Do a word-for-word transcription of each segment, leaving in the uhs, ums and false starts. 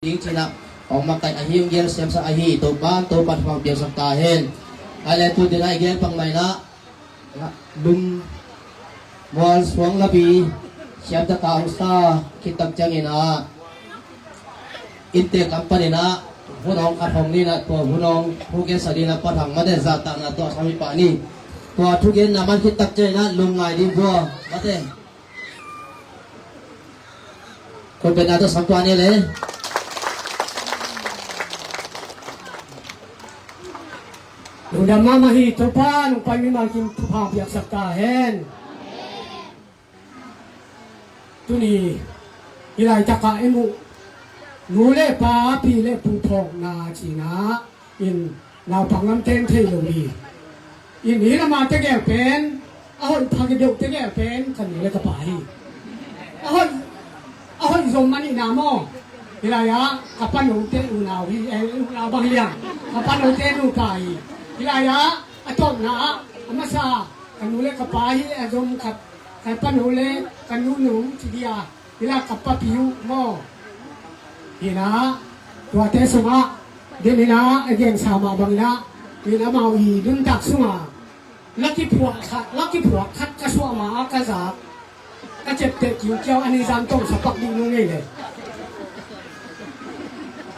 ding cinah hong makaih ahi, hong gelsiamsak ahi Topa, Topa thupha piaksak ta hen. Ai le tu dinah i gel pang mahinah lum mual suang napi siamtaka hong sa khittak cianginah innte kam paninah hun hong khat hong ninah tua hun hong thu gensa dinah pathang mate zahtakna tua sami pah ni. Tua thugenna man khittak cianginah lum ngai ding tua mate. Khutbetna tawh sam tua ni le. Lungdam mahmah hi Topa, nong pai mimal kim thupha piaksak ta hen. Tuni i laitakah i muh nu le pa, pi le pu phawkna cinah in naupang lam teng thei lo hi. In hi lama tegel pen a hoih pha deuh tegel pen ka nu le ka pa hi. A hoih a hoih zom a nihna maw? Hi lai-ah ka panote unau hi, eh, unau bang hi liang. Ka panote nupa hi. Hi lai-ah a tawpna ah a masa ka nu le ka pa hi, a zom ka, ka pano le ka nunung ci dia. Hi lai ka papi uh maw? Hinah tuate sungah din hinah a gensa mah banginah in amau i nuntak sungah laki phuak khat, laki phuak khat ka suah ma a ka zak ka cepteh kiukiau a nizan tong sapak dih nung ngei le.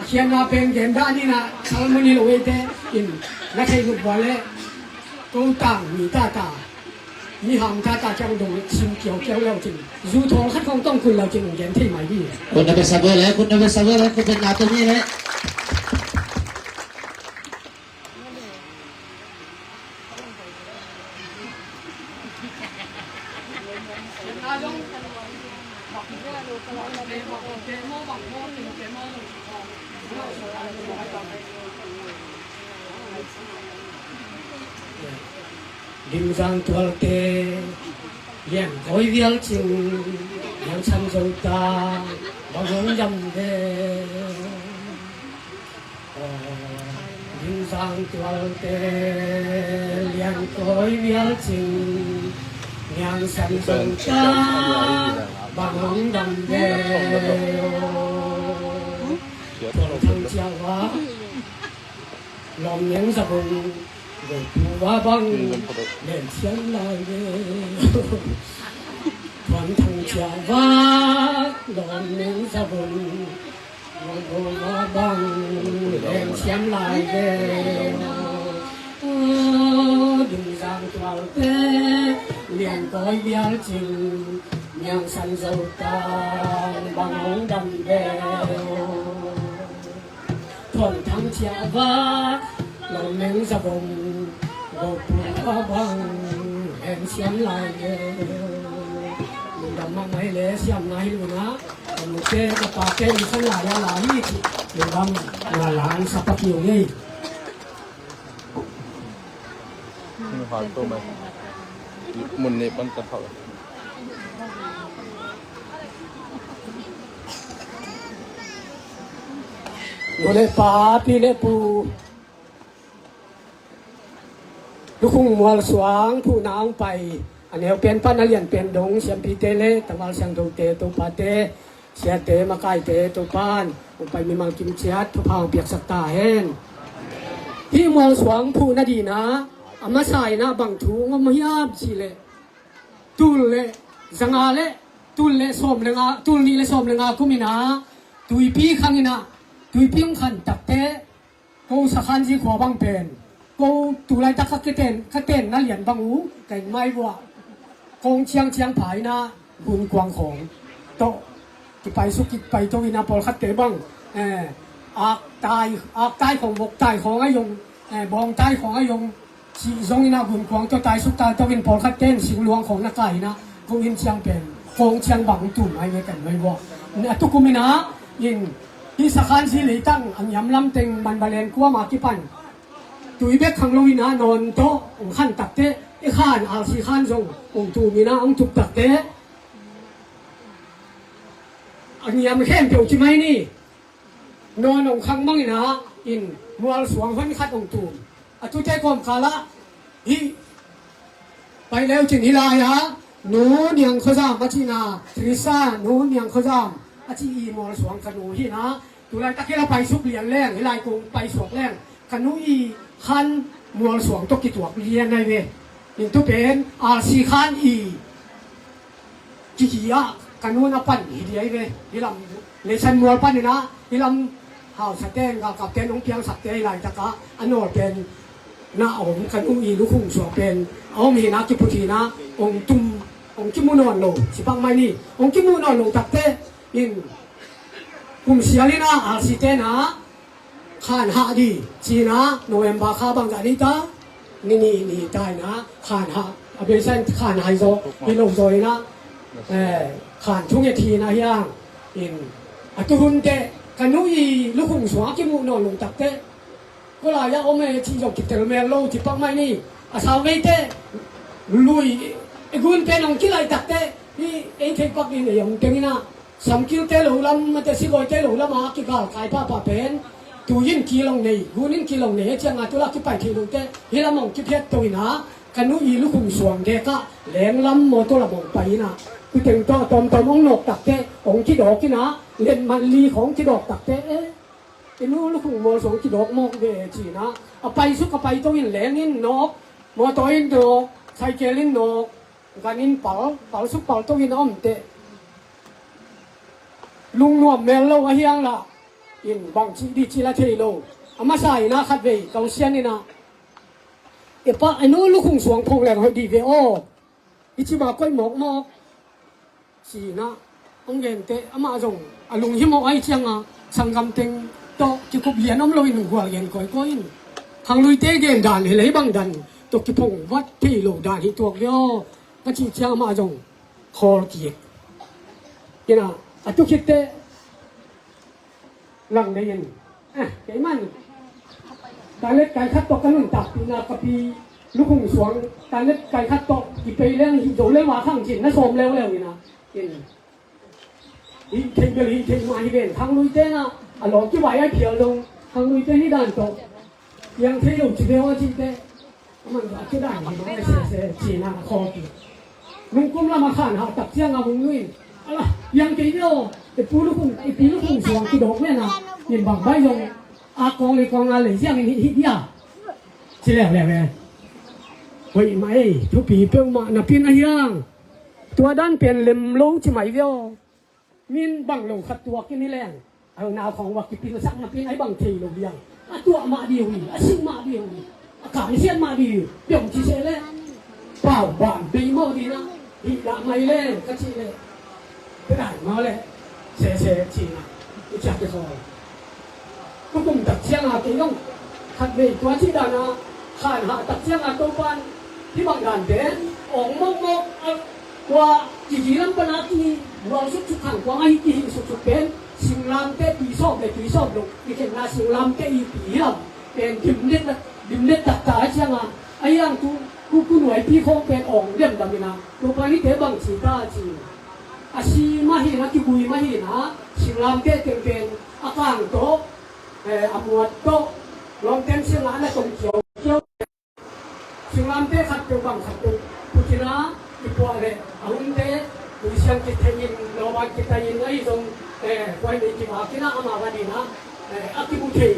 A khiatna pen gen dah ninah salmoni lo eite in na thei luk bua le ko tang mi tata mi ham tata kiang dong sim kiaukiau leu cin zu thawl khat khong tong kun leu cin gen thei mai dih. Khutna besa go le, khutna besa go le, khutbetna tawh ni le. Limzang tualte liangkawi vial cing, liangsan zo ta, bang hong dam ve. Limzang tualte liangkawi vial cing, liangsan zo ta, bang hong dam ve. Tual thang ciawa lawm neng zabung, gaipu va bang len siam lai ve. Tual thang ciawa lawm neng zabung, gaipu va bang len siam lai ve. Limzang tualte liangkawi vial cing, liangsan zo ta, bang hong dam ve. Thuan thang ciah va, lo meng za bom, go pu a bang, en siam lai e. Lungdam mahmah hi le, siamna hi lo na, ka nute ka pate in san lai a lai hi ci. Lungdam, na lang sa pa kiu ngei. Mun hal to mai. Mun ne pan ka thau. Nu le pa, pi le pu, Lukhung Mual Suang phuhna hong pai a neu pen pan a lian pen dong siampite le tangval siangthote, topate, siate, makaite, Topan hong pai mimal kim ciat thupha hong piaksak ta hen. Hih Mual Suang phuhna dinah a masa inah bang thu hong om hiam cihleh, tul le zanga le tul le sawm le nga, tul nih le sawm le nga kum inah tuipi khang inah, tuipi hong khang takteh, ko Sakhanzi khua bang pen, ko tulaitak ka kiten, ka tenna lian bang uh ka inn mai vuah kong ciangciang pha inah gunkuang khawng tawh kipaisuk kipaito inah pawlkhatte bang, eh, aktai, aktai khawng, voktai khawng a zong, eh, bawngtai khawng a zong, cih zong inah gunkuang tawh taisuk taito in pawlkhatte in singluang khawng na kai inah ko inn ciang pen kong ciang bang tum ai ve kan mai vuah. A tukum inah in hih Sakhanzi leitang a ngiam lam teng Manbalen kuam a kipan tui bek khang lo inah nawn tawh hong khang takteh, i khan alsi khan zong hong tum inah hong tup takteh, a ngiam khempeuh ci mai ni. Nawn hong khang mang inah in Mual Suang hon khat hong tum. A tute kawmkal ah hih pai leu cin hih lai-ah Nu Niang Khua Zam a cihna, Theresa Nu Niang Khua Zam a cih i Mual Suang ka nu hi inah, Tulaitak hi la paisuk lian leng, hi lai kong paisuak leng, ka nu i khan mual suang tawh kituak lian ai ve. In tu pen R C khan i kihi ah ka nu na pan hi di ai ve. Hi lam Leisan mual panin ah hi lam hausaten galkapten hong piangsakte hi laitak ah a nawl pen na a om, ka nu i lukhung suang pen a om hi na, kiput hi na, hong tum, hong kimu nawn lo, sipak mai ni, hong kimu nawn lo takte in kum sial in ah R C te na khan hah di ci na, November kha bangzah ni ta, ni ni ni ta in ah khan hah, a beisa in khan hah hi zaw, hi lo zaw in ah, eh, khan thunget hi na hiang in, a tuhun teh ka nu i lukhung suang a kimuh nawn lo takte, kua lai ah om e cih zong kitel mel lo, ci pak mai ni. A sau vei teh lui i gun pen hong kilaih takte, hi ei thei pak in ei hong teng in ah, samkilte lo lam, mate sigawite lo lam a kigalkai pahpah pen, tui in kilong nei, gun in kilong nei, a ciang a tu la kipai thei lo teh, hi lam hong kiphiat to in ah, ka nu i lukhung suang dek ah leng lam mawtaw lam hong pai in ah, tu teng tawh tawmtawm hong nawk takte, hong kidawk in ah, letman li khawng kidawk takte, eh, i nu lukhung mual suang kidawk mawk ve ci in ah, a paisuk a paito in leng in nawk, mawtaw in nawk, saikel in nawk, gan in pal, palsuk palto in a om teh, lungnuam mel lo a hiang lah in bang cih di cih la thei lo. A masa in ah khat vei ka u Sian in ah, e pa, a nu lukhung suang phawk leng hoih di ve aw, i ci ma koih mawkmawk ci in ah hong gen teh, amah zong a lunghimawh ai ciang a, sanggam teng tawh kikup lian om lo in hong gual gen kawikawi in, khangluite gen dan hi lei bang dan tawh kiphong vat thei lo dan hi tuak ve aw, ka cih ciang amah zong khawl kik in ah, a tu khit teh lang dei in, eh, kei man, toilet kai khat tawh ka nuntakpihna ka pi lukhung suang, toilet kai khat tawh kipei leng hi zo leu a khang cin na sawm leuleu in ah, in, hih thei bel hih thei mah hi ven, khangluite in ah a lawm kivai ai phial dong, khangluite hih dan tawh piang thei lo ci ve aw cih teh, a man a kidang hi mawk sese ci in ah khawl kik. Nungkum lam a khan hah tak ciang a hong nu in, ala, piang kei ve aw, i pu lukhung, i pi lukhung suang kidawk ve in ah, in bang bai zong a kawng le kawng a lei ziang in hih hih dia, ci leuleu ve. Hoih mah ei, thupi peuhmah napi in a hiang, tua dan pen lem lo ci mai ve aw. Min bang lo khat tuak in hi leng, a nau khawng va kipilsak napi in ai bang thei lo liang. A tuah mah ding uh hi, a sing mah ding uh hi, a kaisiat mah ding uh hi, piong ci seh leh, pau ban bei mawh ding ah, hih dah mai leh ka cih leh, ka dai mawh leh, sese ci in ah, i ciah kikhawl. Tukum tak ciang a kei zong khat vei tua cih dan a khan hah tak ciang a Topa'n hih bang dante awng mawkmawk a, tua kizi lam pan a kibuang suksuk khang kuang ahi kihih suksuk pen singlamteh pi sawm le pi sawm lo kikhenna singlamteh i pi hi lam pen dimdet, dimdet taktak a ciang a, a hiang tu ku, ku nuaipi khawng pen awng demdam in a, Topa'n hihte bang ci ta ci. A si mah hi na, kibui mah hi na, singlamteh teng pen a kang tawh, eh, a muat tawh, lawmten singlamteh a na tong kiaukiau. Singlamteh khat peuh bang khat peuh put in a, kipuah leh a hunte, tui siang kithei in, lawmban kitai in, ahi zong, eh, kuai nei kivak in a, amah van in a, eh, a kimu thei.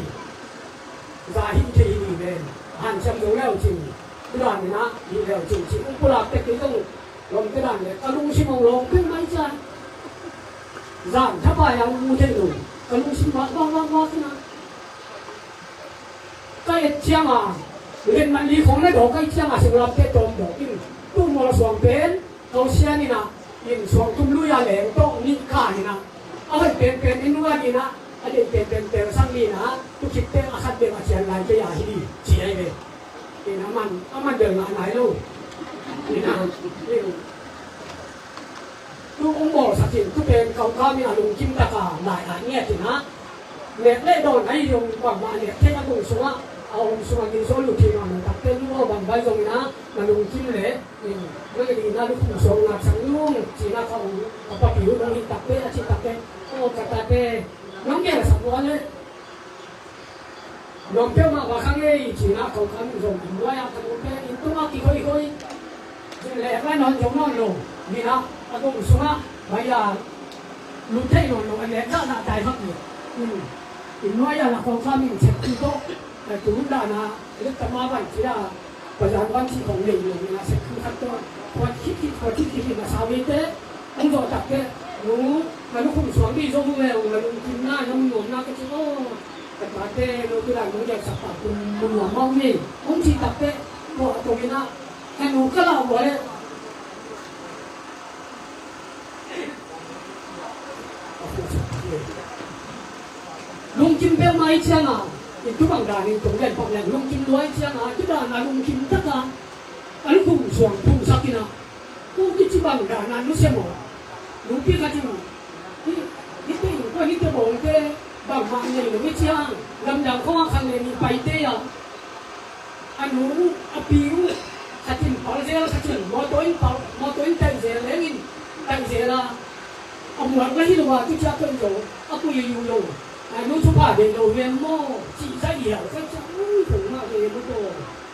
Za hih thei hi ni ven. Hanciam zo leu cin. Tudan in a, hih leu cin cin. Ung pulak tek kei zong, lawmte dan le, ka lungsim hong lawng peuhmah hi cia. Zan thapai a mu thei lo, ka lungsim mah vak vak vak hi na. Ka et ciang a, letmat li khawng na dawk ka et ciang a, singlamteh tawm dawk in, tu mual suang pen, ka u Sian in a, in suang tum lui a leng tawh nih ka in a, a hoih penpen in nuan in a, a deih penpen telsak ni in a, tu khit teh a khat bek a cian lai kei a hi, ci ai ve. In a man, a man bel ngah nai lo. In a, in. Tu hong bawlsak in, tu pen Kokang in a lungkim tak a lai a ngiat in a. Nek le dawn a hi dong bangmah nek thei a kung sungah, a om sungah gilzo lut thei mahmah takte nu aw bang bai zong in a, na lungkim le, in, na gadi na lukhum suang ngaksak nung, ci in a ka ung, ka papi uh nong hi takte, a ci takte, aw ka tate, nong gelsak ua le. Nuam peuhmah va kha ngei ci in a Kokang in zong a nuai ah ka nu pen inn tungah kikhoikhoi. Zin lek lai nawn zo nawn lo. Ni in a a gong sungah bai a lut thei nawn lo a lek zahzah tai hak hi. Nuai a lak hong kha min sek tu tawh, eh, tu hun dana, lek tama van cia, pazan van ci hong nei lo na sek tu khat tawh, khuat khit khit, khuat khit khit na sa vei te, hong zawh tak te, nu, na lukhum suang dih zo hong le, hong na lungkim na, na mun nuam na ka ci, aw, ka tate, no tu dan hong gelsak pa, kun mun nuam hong nei, hong ci tak te, khuat a tong ina, ka nu ka lau vua le, lungkim peuhmah i cianga, i tu bang danin tong lian pak lian lungkim lua i cianga, tu dana lungkim taka, a lukhum suang phungsak ina, tu kici bang dana nusia maw? Lungpi khat in, hi, hite in kua hite bawngte, bangmah nei lo i ciang, lamdang khawng a khan le ni paite a, a nu, a pi uh, khat in pal zel, khat in mawtaw in pal, mawtaw in taih zel, leng in taih zel a, a muak la hi lo a, tu ciah koih zo, a kui a yu lo. A nu thupha deih lo hiam maw, cih zaih hiau, ka ciah, ui, thong mah ve mu taw,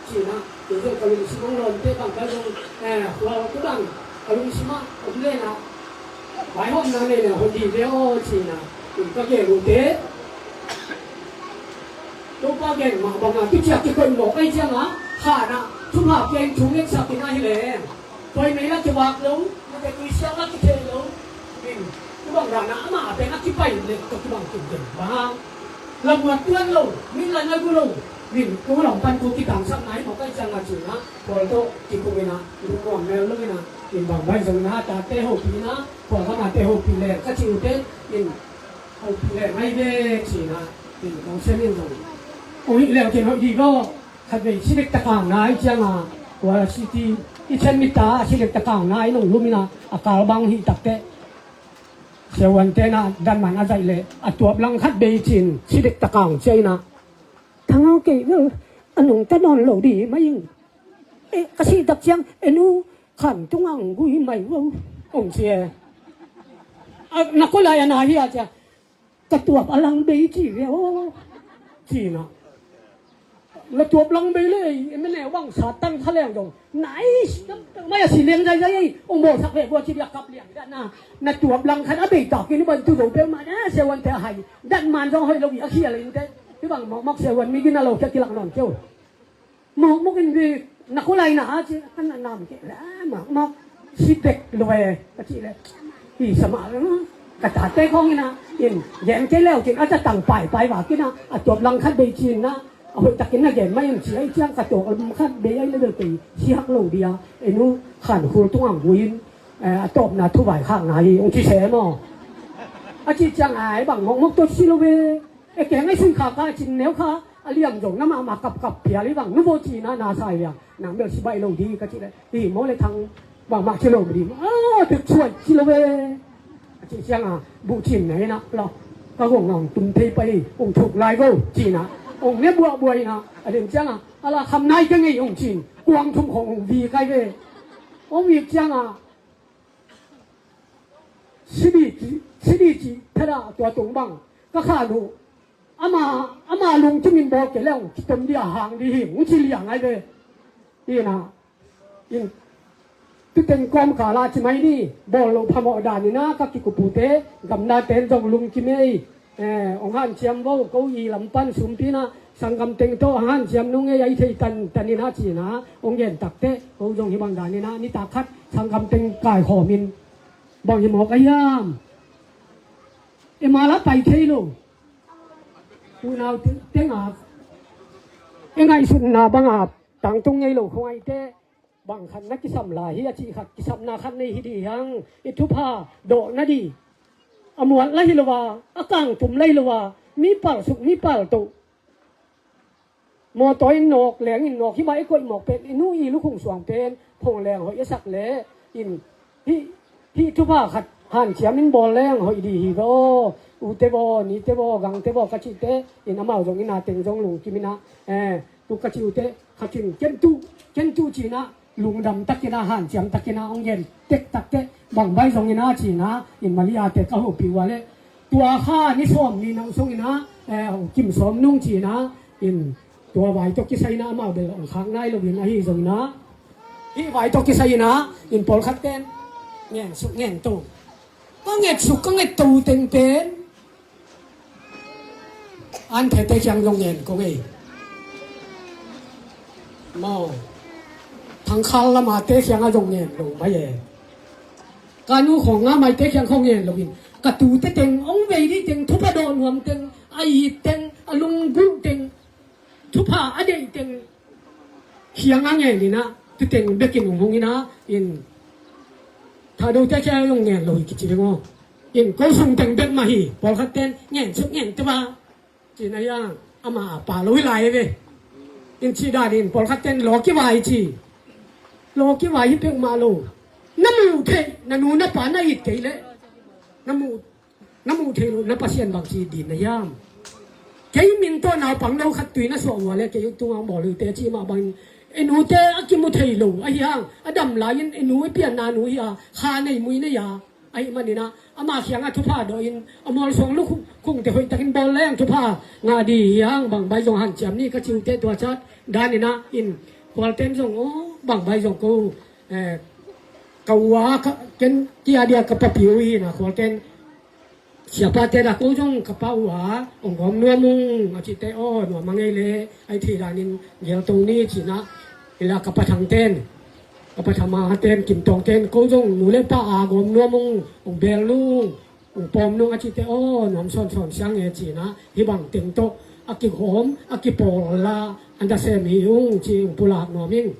cina, kei zong ka lungsim hong lawnte bang ka zong, eh, hua ku bang, ka lungsim ah, om lena, vaihawmna nei le, hon dih ve aw, cina, in ka gel uhte. Topa gen mah banga, tu ciah kikoih mawk ei cianga, khanah, thupha pian thu ngetsak in ahi leng. Tuai mei la kivak lo, na te tui siak la kithei lo. Min, tu bang dana ama a pen a kipai le, ka kibang kim den bang. Lamuat tuan lo, min la na gu lo. Min, tu lam pan tu kitangsak nai mawk ei cianga cina, pawl tawh kikung ina, lungnuam mel lo ina, min bang bai zong ina, tate hopih ina, pawl kama te hopih le, ka ci uhte, min, hopih le ngai ve cina, min kong sia min zong. Ui, leu kin hoih dih lo. Khatvei si dek takang nai cianga, ua si ti, i cen mita a si dek takang nai nong lumina, a kal bang hih takte. Siavuante na dan man a zaih le, a tuap lang khat bei cin, si dek takang cia ina. Thangau kei vel, a nungta nawn lo di, mai ing. E, ka si tak ciang, e nu, khan tungang gui mai vo, ong cia. A, na ko lai a na hi a cia. Ka tuap a lang bei ci ve aw. Cina. Na tuap lang bei le, e mene bang sa tang kha leng dong. Nice. Mai a si leng zai zai ei. Ong bawlsak ve gua ci dia kap liang dana. Na tuap lang khat a bei tak in ban tu zo peuhmah na, siavuante a hai. Dan man zong hoih lo i a khial in te. Hi bang mawkmawk siavuan mi gina lo kia kilak nawn keu. Mawkmawk in ri, na khua lai na a ci, a na nam ke la, mawkmawk, si dek lo e, ka ci le. Hi sa mah lo, ka tate khawng ina, in, gen kei leu kin, a ca tang paipai vak ina, a tuap lang khat bei ci ina, a hoih takin na gen mai in ci ai ciang ka tuap lang khat bei ai level pei, si hak lo dia, e nu, khan khul tung ang guin, eh, a tawpna thu vai khakna hi, ong ci se maw. A ci ciang ai bang mawkmawk tawh si lo ve. E keng ai sui kha ka cin neu kha, a liam zong na mahmah kapkap phial hi bang, nu bo cina na sai liang, nang bel si baih lo di ka ci le, hi maw le thang, bangmah ci lo di, a tek suai ci lo ve. A ci cianga, buh cin na ina, lo, ka gong nang tum thei pai, ong thuk lai go, cina, ong ne buahbuah ina, a liam cianga, ala kham nai ka ngei ong cin, kuang thum khong ong vi kai ve. Ong vi cianga, Sidi ci, sidi ci, thada tua tung bang, ka khan uh. Ama, ama lungkim in bawl kei leng, kitom dia hang di hi, ngu ci liang ai ve. Ina, in, tu teng kawm kala ci mai ni, bawl lo phamawh dan ina, ka kikupute, gamna ten zong lungkim ei. Eh, ong hanciam vo, ko i lam pan sumpi na, sanggam teng tawh ong hanciam nung ei, ai thei tan, tan ina ci ina, ong gen takte, ko zong hi bang dan ina, nitak khat, sanggam teng kai khawm in, bang hi mawk a hiam? E mala pai thei lo. Unau teng a, e ngaihsutna banga, tangtung ngei lo khong aite, bang khat na kisam lai hi a cih khat, kisapna khat nei hi dih hiang, i thupha dawh na dih. A muat la hi lo a, a kangtum la hi lo a, mi palsuk, mi paltoh. Mawtaw in nawk, leng in nawk, hi mah i koih mawk pen, i nu i lukhung suang pen, phong leng hoih a sak le, in, hih, hih thupha khat, hanciam in bawl leng hoih dih hi ve aw, ute vaw, nite vaw, gangte vaw, ka cihte, in amau zong ina teng zong lungkim ina, eh, tu ka cih ute, kha cin, ken tu, ken tu cina, lungdam takina, hanciam takina, ong gen tek takte, bang bai zong ina cina, in Malia te ka hopih ua le, tua kha ni sawm ni nang sung ina, eh, ong kim sawm nung cina, in tua vai tawh kisai ina, amau bel ong khak nai lo in ahi zong ina, hih vai tawh kisai ina, in pawlkhat ten, ngen suk ngen to. Ka nget suk, ka nget to teng pen. An Thete kiang zong ngen kong ei. Maw, Thangkhal lamate kiangah zong ngen lo mai e. Ka nu khawng nga maite kiang khawng ngen lo in, ka tute teng, hong vei dih teng, thupha dawh nuam teng, a it teng, a lunggulh teng, thupha a deih teng kiangah ngen in ah, tu teng bekin hong hong in ah, in Thahdote kiang zong ngen lo hi kici ding aw. In ko sung teng bek mah hi, pawlkhat ten ngen suk ngen teh ba ci-in a hiang, amah a pa lo hi lai ve. In cih dan in pawlkhat ten law kivai ci. Law kivai hi peuhmah lo. Na muh theih, na nu na pa na it kei leh, na muh, na muh theih loh na Pasian bang ci din na hiam? Kei min tawh naupang no khat tui na suah uh a leh kei tungah hong bawl uh hi teh cih mah bangin, i nute a kimu thei lo ahi hang, a dam lai-in i nu i pianna nu hi a, kha nei mui nei a, ahih manin ah, ama kiangah thupha dawh in, a mualsuang lukhungte hoihtakin bawl leng thupha ngah ding hi hang, bang bai zong hanciam ni ka ci uh teh tua ciat danin ah, in Khualten zong aw, bang bai zong ko, eh, ka u a, ka, ken, ki a dia ka papi uh hi in ah, Khualten siapate dah ko zong ka pa uh a, hong gawm nuam ung a cih teh, aw, nuam a ngei leh, a i thei danin gel to ni ci-in ah, hi la ka pa Thang ten, ka pa Thang Ma ten, Kim Tawng ten, ko zong nu le pa a gawm nuam ung, hong bel nung, hong pawm nung a cih teh, aw, nuam sawnsawn siang e ci-in ah, hih bang teng tawh a kigawm, a kipawl la, a nasem hi ung ci-in hong pulak nuam ing.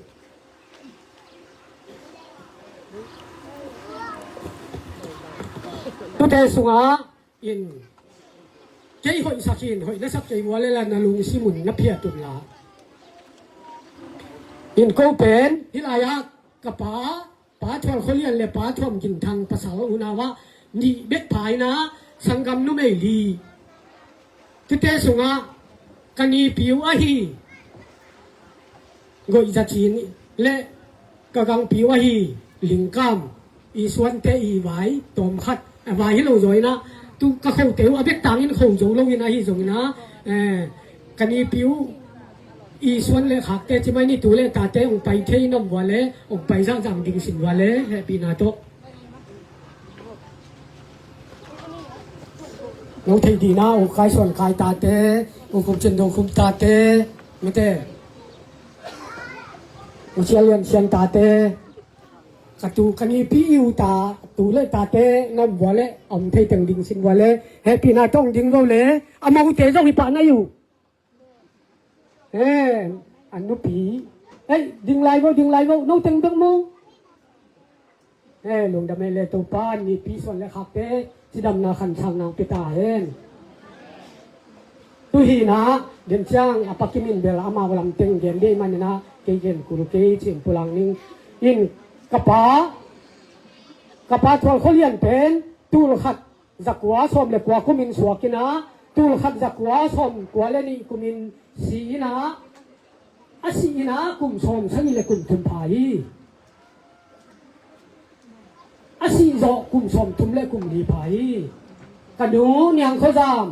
Tute sungah in, kei hoihsak hi in, hoih na sak kei uh a leh la na lungsim un na phiat un la. In ko pen hih lai-ah ka pa, Pa Thual Khua Lian le Pa Thuam Gin Thang pasal unau ah nih bek pha in ah, sanggam numei li. Tute sungah ka nipi uh ahi Goih Za Cin le ka gangpi uh ahi Ling Kam, i suante i vai tawm khat, a vai hi lo zaw in ah, tu ka khote uh a bek tangin kho zo lo in ahi zongin ah, eh, ka nipi uh i suan le khakte ci mai ni, tu le tate hong pai thei nam vua le, hong pai zahzah ding sin vua le, hehpihna tawh. No thei dina, U Kai Suan Kai tate, U Kum Cin Do Kum tate, mite, U Sian Lian Sian tate, ka tu ka nipi i u ta, tu le tate, nam vua le, om thei teng ding sin vua le, hehpihna tawh ding vo le, amaute zong hi pah na i uh. Eh, a nupi. Ei, ding lai vo, ding lai vo, no teng bek maw. Eh, lungdam ei le Topa, nipi suan le khakte cidamna khansanna pia ta hen. Tu hi in ah, den ciang a Pa Kim in bel amau lam teng gen dih manin ah, kei gen kul kei ci-in pulak ning. In ka pa, ka pa Thual Khua Lian pen, tul khat za kua sawm le kua kumin suak in ah, tul khat za kua sawm kua le nih kumin si in ah, a sih in ah kum sawm sagih le kum thum pha hi. A sih zawh kum sawm thum le kum li pha hi. Ka nu Niang Khua Zam,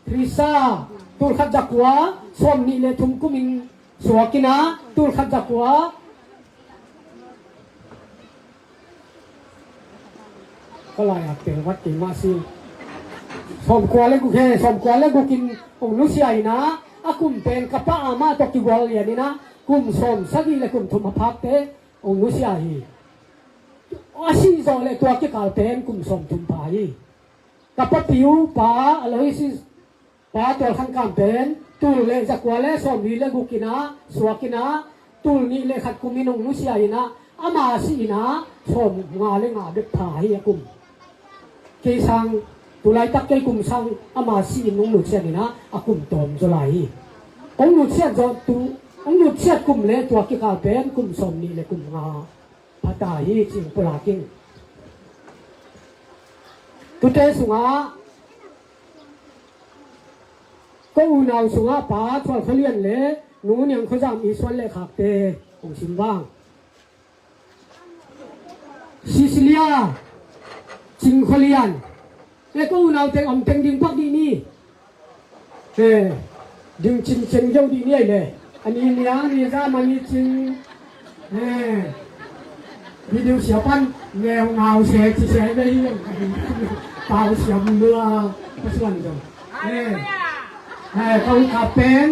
Theresa, tul khat za kua sawm nih le thum kumin suak in ah, tul khat za kua, ka lai-at tel vat kei mah si. Sawm kua le guk he, sawm kua le guk in hong nusia in ah, a kum pen ka pa amah tawh kigual lian in ah, kum sawm sagih le kum thum a phakte hong nusia hi. A sih zawh le tua kikal pen kum sawm thum pha hi. Ka papi uh pa Aloysius, Pa Tual Khan Kam pen, tul le za kua le sawm li le guk in ah suak in ah, tul nih le khat kumin hong nusia in ah, ama sih in ah sawm nga le nga bek pha hi a kum. Kei sang, tu laitak kei kum sang ama sih in hong nusiat in ah, a kum tawm zaw lai hi. Hong nusiat zawh tu, hong nusiat kum le tua kikal pen kum sawm nih le kum nga pha ta hi ci-in pulak ing. Tute sungah, ko unau sungah Pa Thual Khua Lian le Nu Niang Khua Zam i suan le khakte hong sim vang. Cecilia Cing Khua Lian. Eh, ko unau teng om teng ding pak dih ni. Eh, ding cin cin deuh dih ni ei le. A ni niang, a ni zam, a ni cin. Eh, video siapan neu ngau se ci se ve hi. Pau siam lua, Pasian dong. Eh. Eh, ka u ka pen.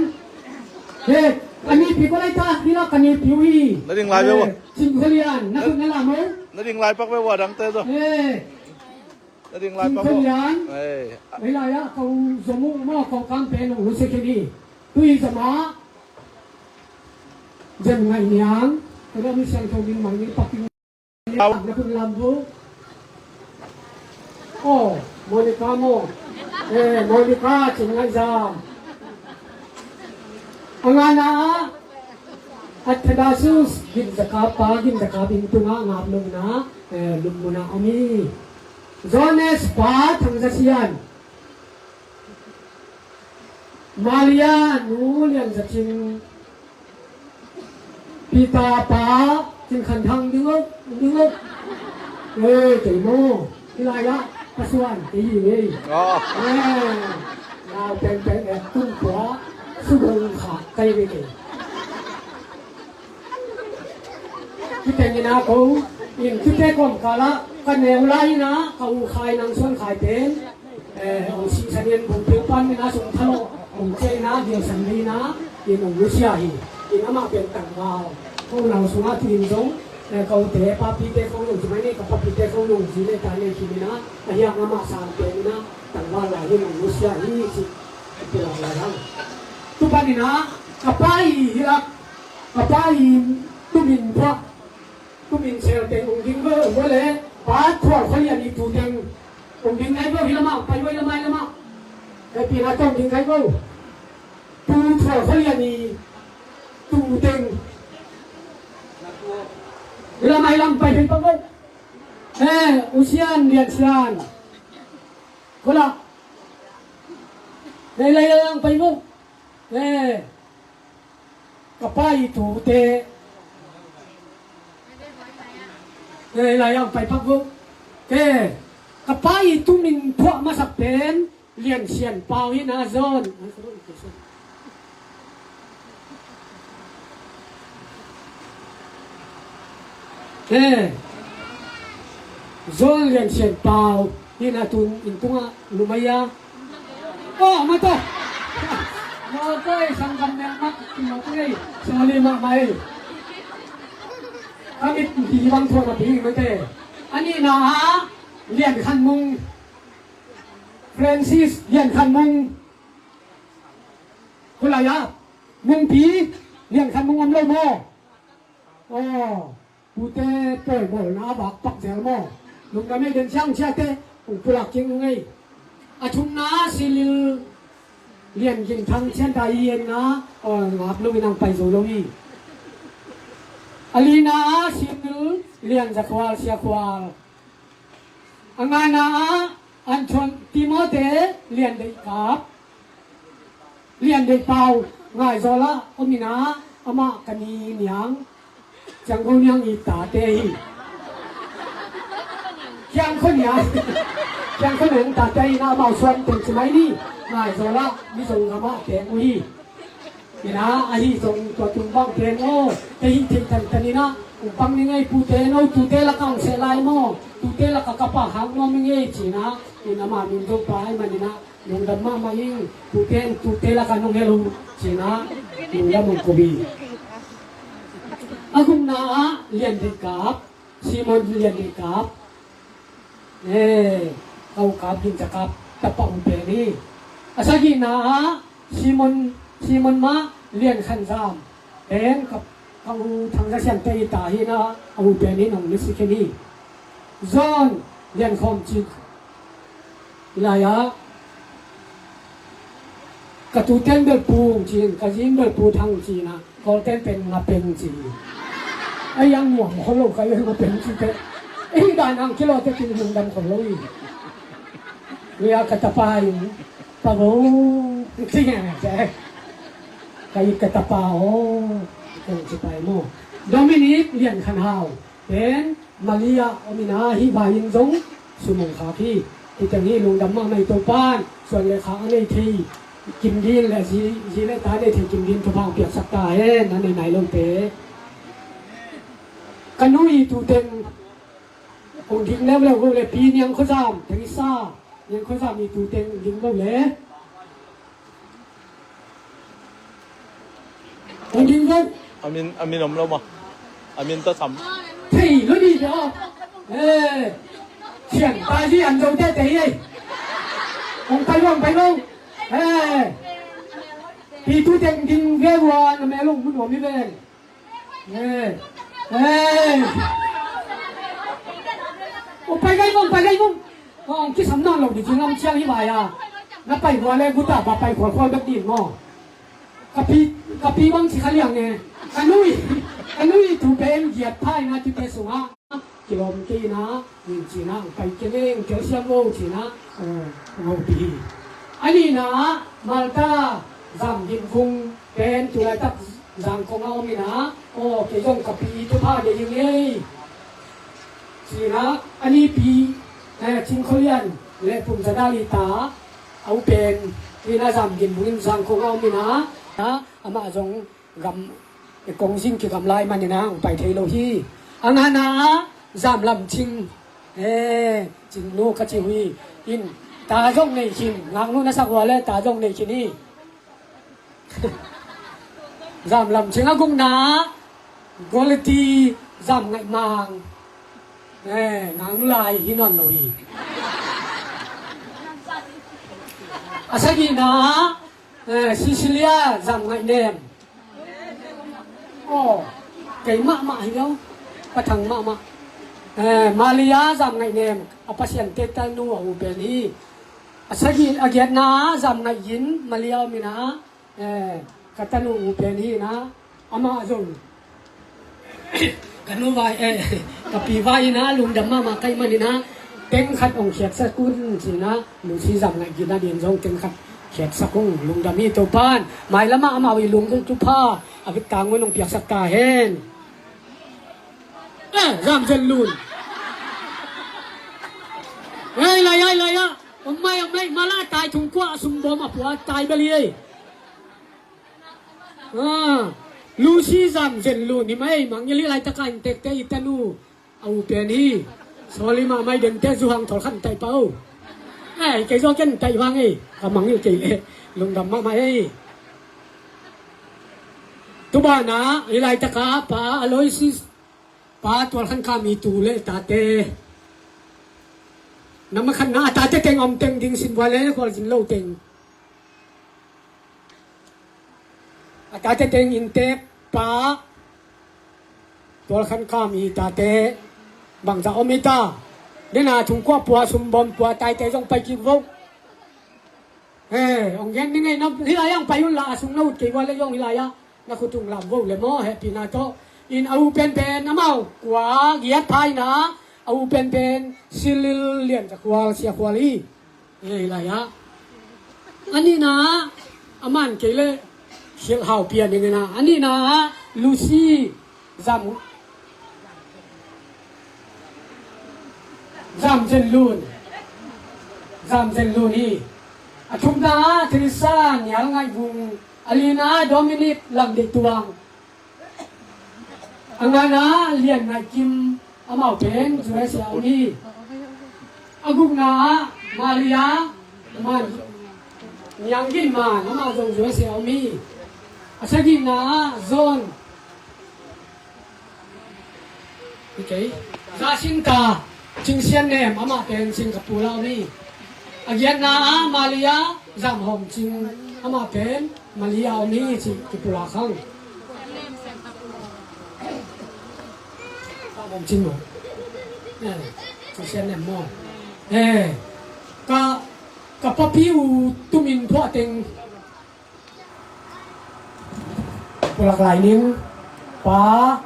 Eh, ka nipi ko lai ta, hi la ka nipi uh hi. Na ding lai ve ua. Eh, Cing Khua Lian, na khut na lam uh. Na ding lai pak ve ua dang te zo. Eh. Na ding lai pak ua. Cing Khua Lian. Eh. Ei lai ah, ka u Zo Mung maw, ka u Kam Pen uh, lu se kini. Tui Zo Ma. Jem Ngai Niang. Ka dam siang tho ding mang ni pak ding. Au. Na khut lam bu. Oh, Monica maw. Eh, Monica, Cing Ngai Zam. A ngana ah, Athanasius Gin Za Kap pa, Gin Za Kap in tungah ngap lungna, eh, lum muna om hi. Jones pa, Thang Za Sian. Maria nu Lian Za Cing. Peter pa, Cing Khan Thang ding lo, ding lo. Eh, kei maw. Hi lai ah, ka suan, kei hi ngei. Oh. Eh, lau pengpeng eh, tung pua, su bong kha, kei ve kei. Kiteng ina ko, in kite kawmkal ah, ka neu lai ina, ka u Khai Nang Suan Khai pen. Eh, hong sihsan in bungpil pan ina sung thalo, hong cia ina, gialsan ina, in hong nusia hi. In amah pen tangval. Ko nau sungah tu in zong, eh, ka ute, papite ko nung, zumai nei ka papite ko nung, zi le ta nei kim ina, a hiang amah sang pen ina, tangval lai in hong nusia hi, si, ipilak lai hang. Tu pan ina, ka pa i hilak, ka pa i tumin phuak, tumin sel teng hong ding ve, hong ve le, pa thual khol i a ni tu teng, Hong ding ngai vo, hi lamah, pai vo, hi lamah, hi lamah. Kai pina tong ding ngai vo. Tu thual khol i a ni, tu teng. Hi lamah, hi lam pai, pai, pai vo. Eh, U Sian, Lian Sian. Kola. Lai, lai, lai, pai vo. Eh. Ka pa i tute. Eh, lai ang pai pak vo. Eh, ka pa i tumin phuak masak pen Lian Sian Pau hi na Zon. Eh, Zon Lian Sian Pau. Hi na tun in tungah lumai a. Oh, mata. Mata i sanggam melmak, mata i. Sorry, mak mai. Kami di bang tuan api, mata. Ani na a, Lian Khan Mung. Francis, Lian Khan Mung. Kulaya. Mung pi, Lian Khan Mung om lo mo. Oh. Tute pawi bawlna a vak pak zel maw? Lungdam ei den siang siate hong pulak kik ung ei. A thumna Silil Lian Gin Thang Sian ta i enna, aw, ngap lo in ang pai zo lo hi. A lina Silil Lian Za Khual Sia Khual. A ngana ah An Chuan Timote Lian Deih Kap. Lian Deih Pau, Ngaizawlah om ina, amah ka ni niang, Ciangko niang i tate hi. Ciangko niang, Ciangko niang tate hi na, amau suan teng ci mai ni, Ngaizawlah, Mizo gamah teng uh hi. Ina, ahi zong tua tung bang teng aw, te hi thei tantan ina, ung pang ni ngei pute no, tute laka ung seh lai maw, tute laka ka pa hang nuam ni ngei ci ina, ina ma min zong pa ai man ina, Lungdam mahmah ing, tute, tute laka nong hel uh, ci-in ah, lungdam ong ko hi. A gukna ah Lian Deih Kap, Simon Lian Deih Kap, eh, ka u Kap Gin Za Kap, tapa uh pen hi. A sagihna ah Simon, Simon mah Lian Khan Zam, pen ka, ka u Thang Za Sian te i ta hi na, a u pen hi nong Mexican hi. Zon Lian Khawm Cin. Lai ah, ka tuten bel Pu ci-in, ka zin bel Pu Thang ci-in ah, Kawlten pen Nga Peng ci. Ei ang nuam khol lo ka i Nga Peng ci te. Ei dan ang kilo te kin lungdam khol lo i. Ui a ka tapa in, pa bo, ci nge nge te. Ka i ka tapa o, kong ci pai mo. Dominic Lian Khan Hau. Pen Malia om ina, hih vai in zong sum ong khak hi. Hih teng hi lungdam mahmah i Topan, suan le khak a nei thei Kim Din le zi, zi le ta nei thei Kim Din thupha piaksak ta hen, a nei nai lote. Ka nu i tu teng ong ding leuleu go le Pi Niang Khua Zam, Teresa Niang Khua Zam i tu teng ong ding go le. Hong ding vo. A min, a min om lo maw? A min tawh sam. Thei lo ni vo. Eh. Sian pa ji an zo tete ei. Hong pai lo, hong pai lo. Eh. Pi tu teng ding ve vo, na me lo mun om i ve. Eh. Eh. Hong pai gai vo, hong pai gai vo. Hong kisam nawn lo ding ci ngam ciang hi vai a. Na pai vo le guta ba pai khualkhual bek ding maw? Ka pi, ka pi bang ci kha liang e. Ka nui, ka nui tu pen giat phai na tute sungah kilawm kei na, nin ci na, pai kei leng, tel siam vo ci na, eh, ngopi hi. A nihna, Malta, Zam Gin Vung pen tulaitak Zangkong a om hi na, aw, kei zong ka pi tu pha de hi ngei. Ci na, a nipi, eh, Cing Khua Lian le Pum Za Dal i ta, a u pen, hi na Zam Gin Vung in Zangkong a om hi na, amah zong gam, e, kong zing kigam lai manin a hong pai thei lo hi. A ngana ah Zam Lam Cing, e, Cing nu ka ci uh hi. In, ta zong nei khin, ngaknu na sak uh a le ta zong nei khin hi. Zam Lam Cing. A gukna ah Quality Zam Ngaih Mang, e, ngaknu lai hi nawn lo hi. A sagihna ah, e, Cecilia Zam Ngaih Nem. Aw, kei mahmah hi lo, ka thang mahmah. Eh, Malia Zam Ngaih Nem, a pasian te tanu a u pen hi. A sagih, a giatna Zam Ngaih Gin, Malia om hi na, eh, ka tanu u pen hi na, amah zong ka nu vai, eh, ka pi vai hi na, lungdam mahmah ka hih manin a, teng khat hong khiatsak un ci na, Lucy Zam Ngaih Gin a din zong teng khat khiatsak ung, lungdam hi. Topan mailam ah amau i lungdam thupha a vekpi-in hong piaksak ta hen. Eh, Zam Zen Lun. Ei, lai ai, lai ah. Om mai, om lai, mala tai thungkuah a sum bawm a pua tai bel hi ei. Ah, Lucy Zam Zen Lun hi mai, mangngilh hi laitak a inntekte i tanu a u pen hi. Sawli mahmah hi, dengte zu hang thawl khat taih pah o. Ai, kei zaw ken taih vang ei, ka mangngilh kei leh lungdam mahmah ei. Tu banah hi laitak a Pa Aloysius, Pa Tual Khan Kam i tu le tate, na ma khatna a tate teng om teng ding sin vua le khualzin lo teng. A tate teng inntek pa Tual Khan Kam i tate bangzah om hi ta? Dena thungkuah pua, sum bawm pua, taite zong pai kik vo. Eh, hong gen ni ngei na, hih lai ah hong pai un la, a sung na ut kei vua le zong hih lai ah na khut ung lam vo le maw, hehpihna tawh. In a u penpen amau kua giat pha hi na, a u penpen Silil Lian Za Khual, Sia Khual hi. Ei, lai ah. A nihna ah, a man kei leh Khialh Hau Pian ing a na. A nihna ah, Lucy Zam, Zam Zen Lun. Zam Zen Lun hi. A thumna ah, Theresa Nial Ngaih Vung. A lina ah, Dominic Lam Deih Tuang. A ngana ah Lian Ngaih Kim, amau pen U S A om hi. A gukna ah Malia Man, Niang Gin Man, amah zong U S A om hi. A sagihna ah John, okay, Jacinta Cing Sian Nem, amah pen Singapore ah om hi. A giatna ah Malia Zam Hawm Cing, amah pen Malia om hi ci kipulak hang. Zam Hawm Cing maw? Eh, Cing Sian Nem maw? Eh, ka, ka papi u tumin phuah teng pulak lai ning, Pa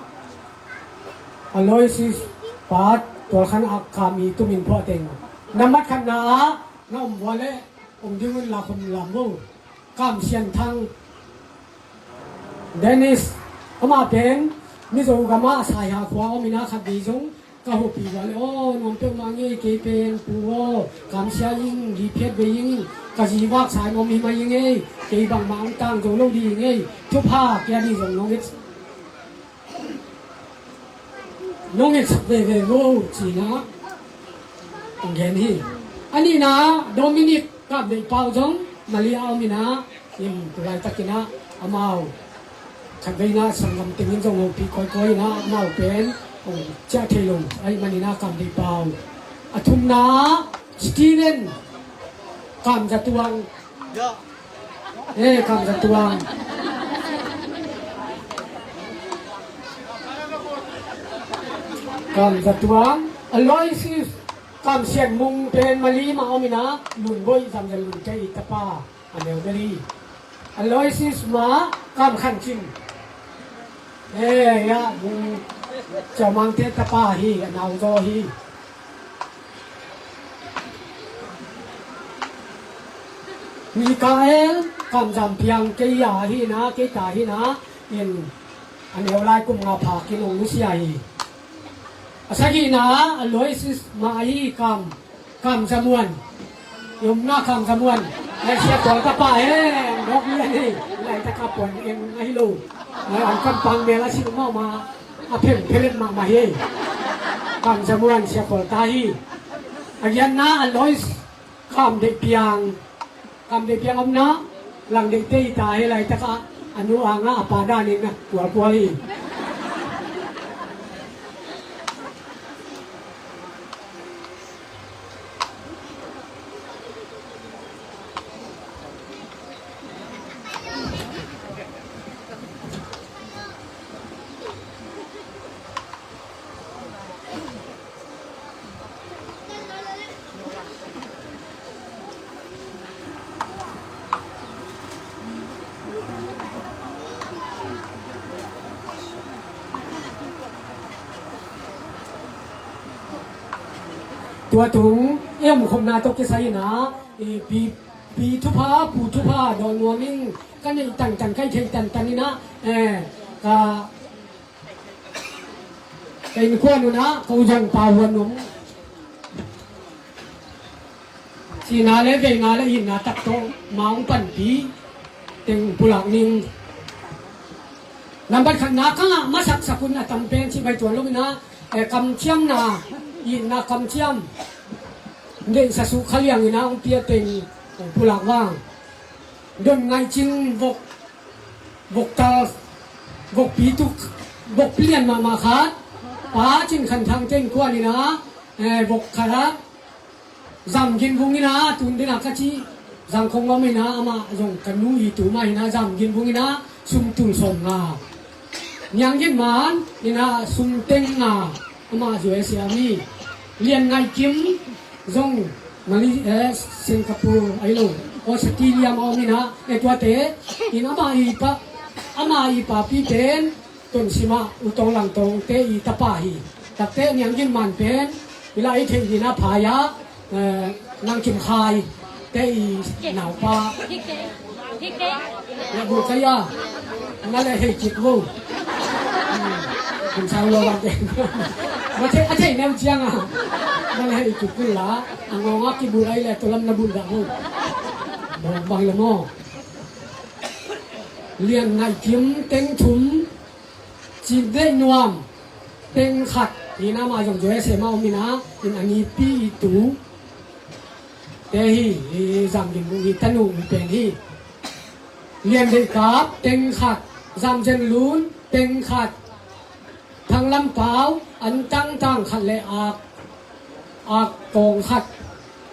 Aloysius, Pa Tual Khan Kam i tumin phuah teng. Nambat khatna ah na om vua leh om ding un la khum lam vo. Kam Sian Thang, Dennis, amah pen Mizo gam ah Saiha khua om hi na, khat vei zong ka hopih vua leh, aw, nuam peuhmah ngei, kei pen pu aw, kamsia ing, liphiat bei ing, ka zi vak sa in om hi mai ing ei, kei bangmah hong tang zo lo ding ei, thupha kei a ding zong nong et, nong etsak veve vo, ci-in ah hong gen hi. A nihna ah Dominic Kap Deih Pau zong Malia om hi na, in tu laitakin ah amau Khatvei na sanggam tengin zong hopih kawikawi na, amau pen hong ciah thei lo ahih manin a Kam Deih Pau. A thumna Stephen Kam Za Tuang. Eh, Kam Za Tuang. Kam Za Tuang. Aloysius Kam Sian Mung pen Mali mah om in a, Lunboih Zam Zan Lun Kei tapa. A neu beli. Aloysius mah Kam Khan Cin. Eh, ya, Mung Ciau Mang te tapa hi, a nau zaw hi. Mikael Kam Zam Piang kei a hi na, kei ta hi na, in a neu lai kum nga pha kin hong nusia hi. A sagihna Aloysius mah ahi Kam, Kam Za Muan. I omna Kam Za Muan. Ai sia tuang tapa e, dok lian hi. Laitak a puan eng ahi lo. Ai an kam pang mel a si mahmah. A phem phelet mahmah hi. Kam Za Muan sia kual ta hi. A giatna Aloysius Kam Deih Piang. Kam Deih Piang omna Lang Deih te i ta hi, laitak a a nu a nga a pa danin a kualkual hi. Tua tung i omkhopna tawh kisai in a, i pi, pi thupha, pu thupha dawn nuam in, ka neih tantan, ka i theih tantan in a, eh, ka Ka innkuan un ah ko zong pau huan nung. Sihna le veina le itna tak tawh ma hong panpih teng pulak ning. Nambat khatna ka ngah masaksak un a tam pen cih bai tuan lo in ah, eh, kamciamna, itna kamciam. Deihsa suh kha liang in ah hong pia teng pulak vang. Don Ngaih Cing vok, voktal, vokpi tuk, vokpi lian mahmah khat. Pa Cin Khan Thang te innkuan in ah, eh, vok khat ah Zam Gin Vung in ah, tun den ah ka cih Zangkong om in ah, amah zong ka nu i tu mah in ah, Zam Gin Vung in ah sum tul sawm nga. Niang Gin Man in ah sum teng nga, amah U S A mi. Lian Ngaih Kim zong Mali, eh, Singapore ai lo, Australia mah om in ah, eh, tuate in amah i pa, amah i papi pen Tonsim ah U Tawng Lang Tawng te i tapa hi. Takte Niang Gin Man pen i la i theih ding a phai ah, eh, Nang Kim Khai te i naupa. Na bu kai a, na le hei kik vo. Hmm. Kun sau lo bang te. Ma thei, a thei neu ciang a, na le hei kik kul la. A ngawng a kibul ai le tulam na bul dah vo. Bang bang le maw. Lian Ngaih Kim teng thum. Cin Deih Nuam teng khat. Hi na, amah zong U S A mah om in ah, in a nipi i tu te hi, i Zam Gin Vung i tanu i pen hi. Lian Deih Kap teng khat. Zam Zen Lun teng khat. Thang Lam Pau an tang tang khat le ak, ak kawng khat.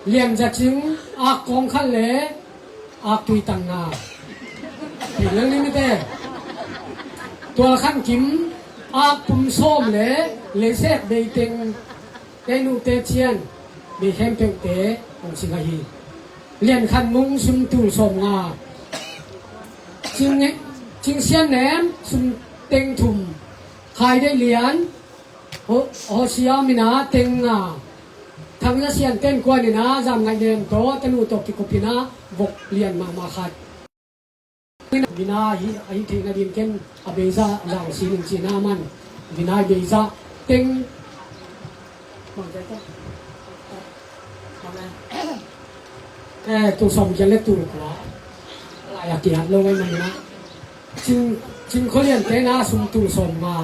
Lian Za Cing ak kawng khat le ak tui tang nga. Thei lel ni mite. Tual Khan Kim ak pum sawm le leisek bei teng. Te nu te cian, mi khempeuhte hong sing ahi. Lian Khan Mung sum tul sawm nga. Cing, Cing Sian Nem sum teng thum. Khai Deih Lian, Ho, Hosia min ah teng nga. Thang Za Sian te innkuan in ah Zam Ngaih Nem tawh tanu tawh kikup in ah vok lian mahmah khat. Vina hi, ahi theihna ding ken a beizah zang si ning cihna man. Vina i beizah teng. Eh, tul sawm giat le tul kua. Lai a kiat lo ngai man na. Cing, Cing Khua Lian te na sum tul sawm nga.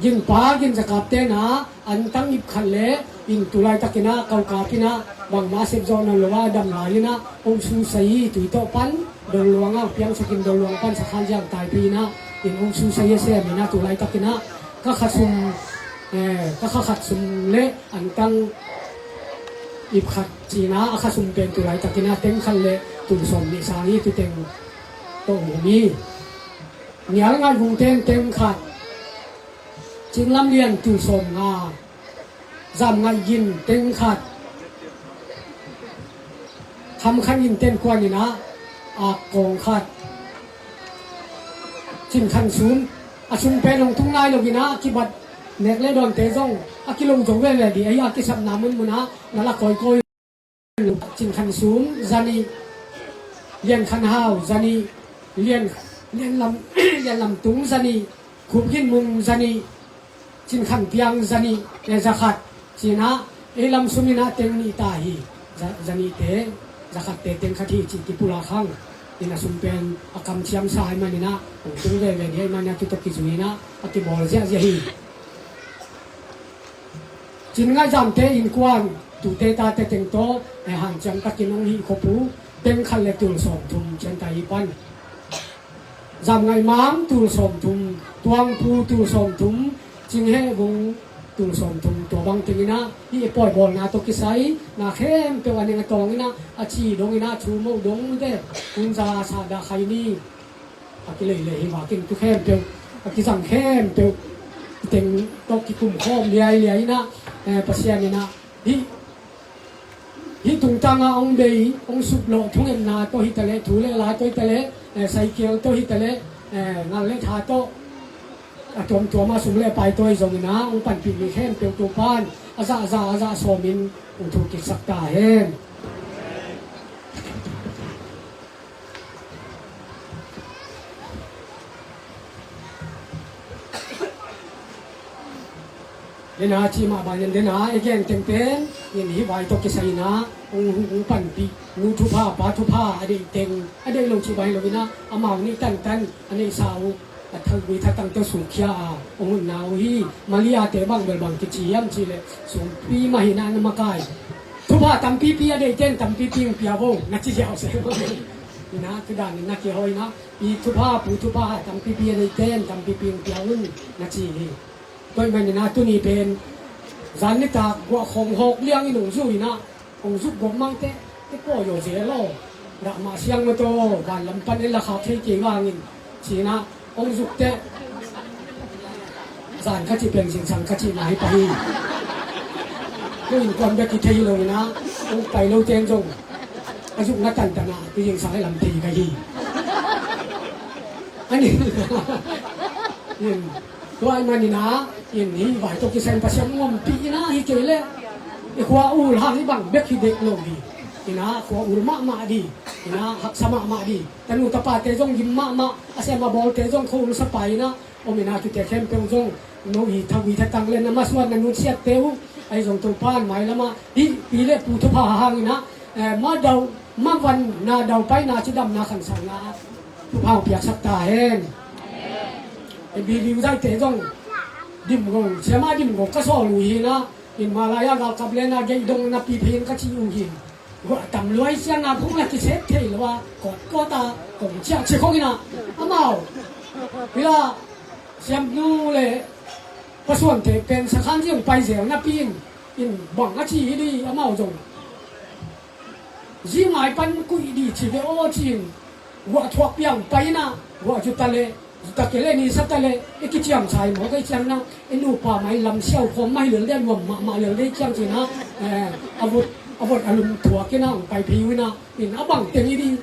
Gin Pa, Gin Za Kap te na, an tang ip khat le, in tu laitakin ah, kau kap in ah, bangmah sep zawh nawn lo a, dam lai in ah, hong su sai hi, tui tawh pan, Dol luang ah piangsakin Dol luang pan Sakhan Ziang Taipei in ah, in ong susai a sem in ah, tu laitakin ah ka kha sum, eh, ka kha khat sum le antang ip khat ci-in ah, a kha sum pen tu laitakin ah teng khat le tul sawm nih sang hi. Tu teng tawh um hi. Nial Ngai Vung ten teng khat, Cing Lam Lian tul sawm nga, Zam Ngai Gin teng khat, Kham Khan In ten kuan in ah, Ak Kawng khat, Cin Khan Sum, a sum pen hong tung nai lo in ah, kibat nek le dawnte zong a kilo zo veve ding, ahi a kisapna munmun ah na la kawikawi. Cin Khan Sum za nih, Lian Khan Hau za nih, Lian, Lian Lam, Lian Lam Tung za nih, Khup Gin Mung za nih, Cin Khan Piang za nih, eh, za khat ci-in ah, ei lam sum in ah teng nih ta hi. Za, za nihte, za khatte teng khat hi ci kipulak hang. In a sum pen a kamciam sa ahih manin ah, hong tung veve ding ahih manin ah, tu tawh kizui in ah a kibawl ziahziah hi. Cin Ngai Zamte innkuan tute tate teng tawh, eh, hanciam takin hong hih khop uh, teng khat le tul sawm thum cian ta hi pan. Zam Ngai Mang tul sawm thum, Tuang Pu tul sawm thum, Cing Heh Vung tul sawm thum, tua bang teng in ah, hih i pawi bawlna tawh kisai na khempeuh a ning a tawng in ah, a ci dong in ah, thu moh dong te, hun za sa dah khai ni. A kileilei hi vakin tu khempeuh, a kizang khempeuh teng tawh kikum khawm liailiai in ah, eh, Pasian in ah, hih, hih tungtang ah hong bei, hong suplawh thungetna tawh hi ta leh, thu le la tawh hi ta leh, eh, cycle tawh hi ta leh, eh, ngal le tha tawh, a tuamtuam ah sum le pai tawh hi zong in ah, hong panpih mi khempeuh Topa'n a zahzah, a zah sawm in hong thuk kiksak ta hen. Dena ci mah bangin dena i gen tengteng in hih vai tawh kisai in ah hong, hong panpih nu thupha, pa thupha a deih teng, a deih lo ci bai lo in ah, amau nih tantan a neihsa uh a thagui thatang tawh sukkhia a hong hunna uh hi. Malayte bang bel bang kici hiam cih leh sumpi mah hi in ah na makai. Thupha tampipi a deihte in tampipi hong pia vo na ci ziau se. In ah tu dan in na kihawi in ah, pi thupha, pu thupha tampipi a deihte in tampipi hong pia un na ci hi. Tua ahih manin ah tuni pen zan nitak guah khawng hawk liang in hong zui in ah, hong zuk gawp mangte, te pawi aw zel aw. Dah mah siang mataw, van lam pan en la khak thei kei vangin ci-in ah, hong zuk teh, zan ka cih pen zingsang ka cihna hi pah hi. Ko innkuan bek hi thei lo in ah, hong pai lo ten zong a zukna tantan ah tu zingsang hi lam thei ka hi. A ni, in, tua ahih manin ah, in hih vai tawh kisai in Pasian hong ompih in ah, hi kei leh i khua ul hang hih bang bek hi dek lo hi. In ah khua ul mahmah ding, in ah haksa mahmah ding. Tanu tapate zong gim mahmah, a sem a bawlte zong khua ul sa pai in ah om in ah, tute khempeuh zong no i thagui thatang le na masuan na nutsiatte uh, ahi zong Topa'n mailam ah hih pi le pu thupha hang in ah, eh, ma dau, ma van na dau paina cidamna khansakna ah thupha hong piaksak ta hen. Eh, Billy Uzaite zong Dimgong, Siama Dimgong ka sawl uh hi in ah, in Malaya galkap le na geih dong na pi phin ka ci uh hi. Guah tam luai siang a phung la kisep thei lo a, kawtkawt a kong ciah ci khong in ah, amau, hih la Siamnu le Pasuante pen Sakhan Ziang pai zel napi in, in bang a ci hi ding amau zong. Zi ngai pan kuih ding ci ve aw ci-in, guah thuak piang pai in ah, guah zu ta leh, zu ta kei leh ni sa ta leh, i kiciam sa hi maw, ka i ciam na, i nupa mah i lam siau khawm mah hi lel ding, nuam mahmah lel ding ciang ci-in ah, eh, a vot, a vot a lum thuak in ah, hong pai phei uh in ah, in a bang teng hi ding.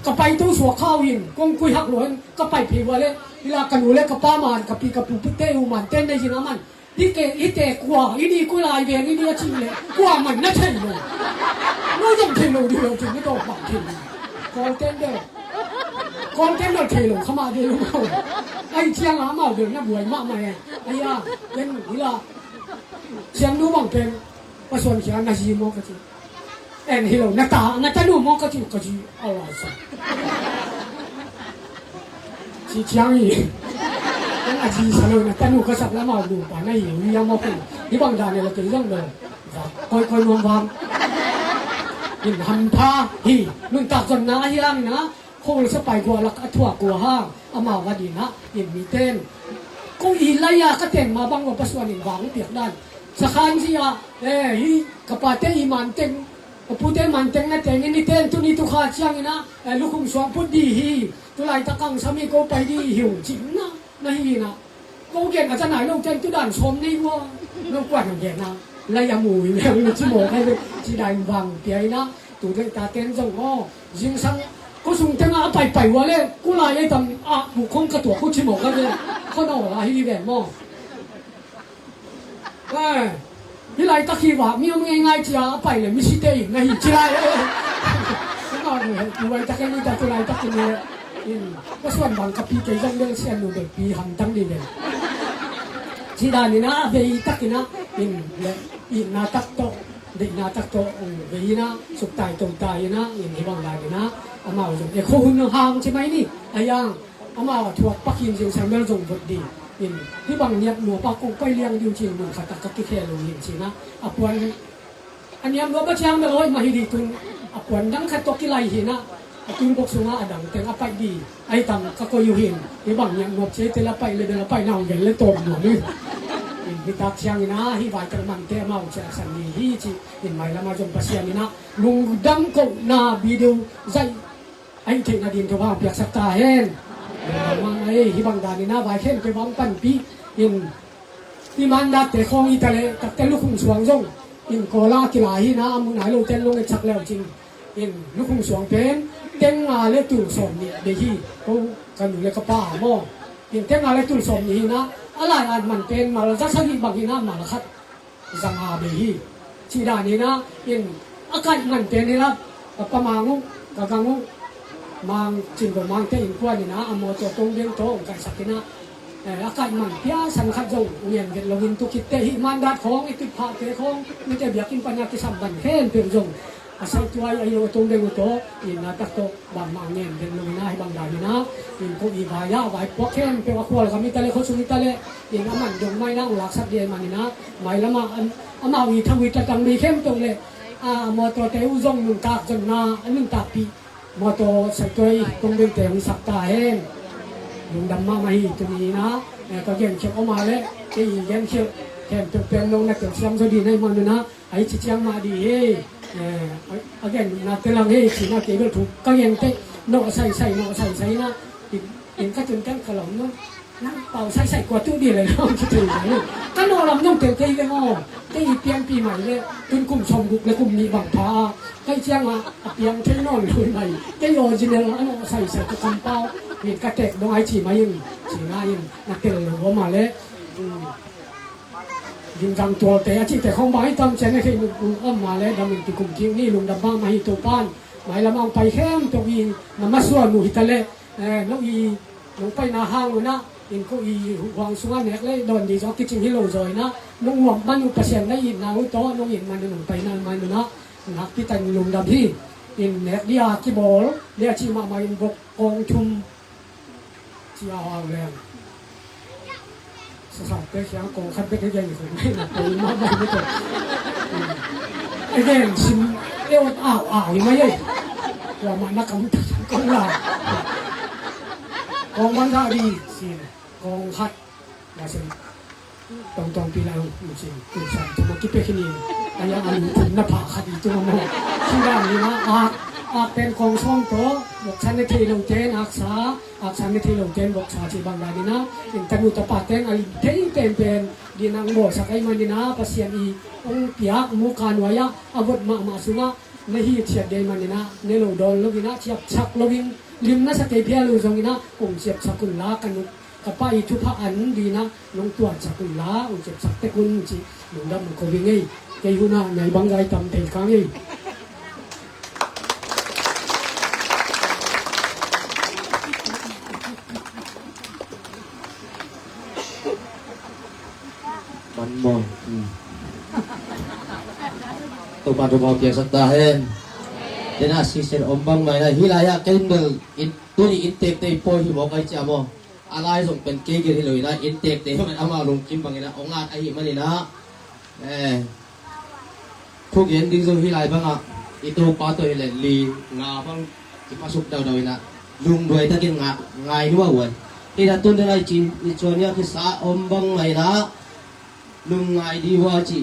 Ka pai to suak kha uh in, kong kuih hak lua in, ka pai phei uh a leh, hih la ka nu le ka pa man, ka pi ka pu pute uh man ten nei zin a man. Hih ke, hihte kua, i ni kua lai veng i ni a cih leh, kua man na thei lo. No zong thei lo ding lo, thei na tawh bang thei lo. Kawlten bel. Kawlten bel thei lo, kha mah ding lo. Ahi ciang a amau bel na buai mahmah e. Ahi a, ken hih la. Siamnu bang pen, Pasuan khia na zi maw ka ci. En hi lo, na ta, na tanu maw ka ci, ka ci, a lai sa. Ci ciang hi. En a ci sa lo, na tanu ka sak lam a lu pa na hi, hi yang maw ka. Hi bang dan ne lo kei zong lo. Za, koi, koi nuam vang. In hampha hi, nuntak zonna hi ang na. Khawlsa pai gua lak a thuak gua hang amau va dinah in miten. Ko i lai-a ka ten ma bang va pasuan in vang piak dan sakhan zia, eh, hi ka pate i manteng, ka pute manteng na tengin i ten tuni tukha cianginah, eh, lukhum suang put di hi. Tulaitak ang sami ko pai di hi ung cinna na hi inah. Ko gen a za nai lo ten tu dan sawm nei ua. Lo kuan ang gen a lai a mu i mel na ci maw kai ve. Ci dan vang pia inah tu dei ta ten zong aw. Zingsang ko sung tenga a paipai ua le ku lai ei tam a bu khong ka tua ku ci maw kai ve. Kho naw la hi ve maw. Hi laitak hi vak mi om ngeingai cia a pai le mi site in na hi ci lai. Hi laitak hi laitak hi laitak hi le in ka suan bang ka pi kei zong bel sian nu bel pi hamtang dih le ci dan ina a vei tak ina in le itna tak tawh deihna tak tawh vei ina suktai totai ina in hi bang dan ina amau zong e kho hun hang ci mai ni a yang. Amau a thuak pakin zingsang bel zong vot ding in hi bang niat nuapa kong pai liang diu cin mun khat a ka kikhel uh hin cina a puan a niam nuapa ciang bel hoih mah hi di tun a puan dang khat tawh kilai hina a tun bok sunga a dang teng a paih di ahi tam ka koi uh hin hi bang niat nuap ciai tel a paih le bel a paih na hong gel le tawm nuam hi. In hi tak ciangina hi vaitak mante amau ciah san ni hi ci in mailama zong Pasian ina lungdam kohna video zaih ahi theihna din Topa hong piaksak ta hen. Lungdam mahmah ei hi bang danin a vai khempeuh hong panpih in hi mandatte khawng hi ta leh takte lukhum suang zong in kawla a kila hi na a muh nai lote lung etsak leucin in lukhum suang pen teng nga le tul sawm nih bei hi. Ko ka nu le ka pa maw in teng nga le tul sawm nih hi na a lai at man pen mal za sagih bang hi na mal khat zanga bei hi. Cih dan hi na in a kaih man pen hi la ka pa mang uh ka gang uh mang cin ko mangte innkuan hi na a mawtaw tong deng tawh hong kaihsak hi na a kaih man pia san khat zong ngen vet loin tu kitte hi mandat khawng i kipphahte khawng mite biakinn pan a kisam ban khempeuh zong a saituai a i lo a tong deng uh tawh in na tak tawh bangmah ngen den lo ina hi bang dan ina in ko i vai a vai puak khempeuh a khual gam i ta le khuasung i ta le in a man dong mai na ong laksak dia i man ina mai lama amau i thau i tatang bei khempeuh le a mawtawte uh zong nuntak zonna a nuntakpih mawtaw saituai tong bengte hong sak ta hen. Lungdam mahmah hi tuni ina ka genkhialh om a le kei i genkhialh khempeuh pen nong na telsiam zaw di na i man ina a i ci ciang mah di hi. A gen na telang hi cina kei bel thu ka gen teh nawh saisai nawh saisai na in ka tun teng ka lom no nang pau saisai kua tu di le lom ci thei le ka nawh lam nong tel kei le maw kei i piangpi mai le tun kum sawm guk le kum nih bang pha a kai ciang a a piang thei nawn lui mai kei original a nawh saisai ka kam pau in ka tek dong ai ci mai in cina in na tel lo ma le. Dingdang tualte a cihte khong bang i tam cian a theih nung om ma le dam in kikum kik ni lungdam bang mah hi Topan mailam ang pai khempeuh i na masuan uh hi ta le no i nong paina hang unah in ko i huang sungah nek le dawn di zawk kicing hi lo zaw inah nong huam man uh Pasian na itna uh tawh nong it man uh nong paina man unah nakpi tan lungdam hi. In nek dia kibawl dia cih mahmah in bok kong thum Cia hau leng. Sasate siang kong khat bek hi gen kong hi na kong ma ma ni to. Again sim e ot au au hi mai ei. Kua ma na kam ta kong la. Kong bang ga di sin kong khat. Na sin. Tongtong pi lai uh cin kum sawm thum a kipia khin in a yang a lu thum na pha khat i tung a maw. Sudang hi ma ak ak pen kong sawm tawh voksan ne thei lo ten aksa aksa ne thei lo ten voksa ci bang dan ina in tanu tapa ten a lim thei penpen din ang bawlsak ai man ina Pasian i ong piak mu ka nuai ah a vot mahmah sungah na hi thiat dei man ina ne lo dawn lo ina ciapsak lo in lim na sa kei phial lo zong ina kong ciapsak un la ka nuk Ka pa i thupha an dina nong tuansak un la, un cepsak tek un ci lungdam ko hi ngei. Kei huna nai bang gai tam thei ka ngei. Ban maw. Hmm. Topa Topa piaksak ta hen. Tena sisen om bang mai na hi lai a kei bel in tuni in tek tei poi hi maw kai cia maw. A lai zong pen kei gel hi lo ina in tek te hi man ama lungkim bang ina ong at ahi man ina. Eh, thu gen ding zong hi lai banga i to pa to hi le li nga bang kipasuk daudau ina. lungduai takin ngak ngai dih uh a uai. Hih na tun ding lai ci ni cuan ia kisa om bang mai na lung ngai dih uh a ci.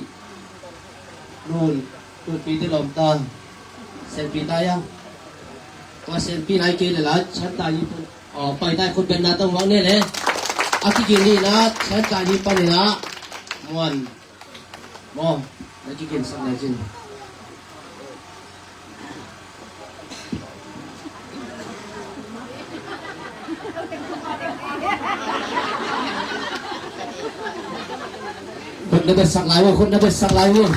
Nun tun pi te lom ta. Sen pi ta ia. Tua sen pi nai kei le la chan ta hi pu. Aw, pai ta khut ben na tong wang ne le. A kigin ni na chan ta hi pa ni na. Muan. Maw, na kikin sak lai cin. Khut na bet sak lai uh, khut na bet sak lai uh.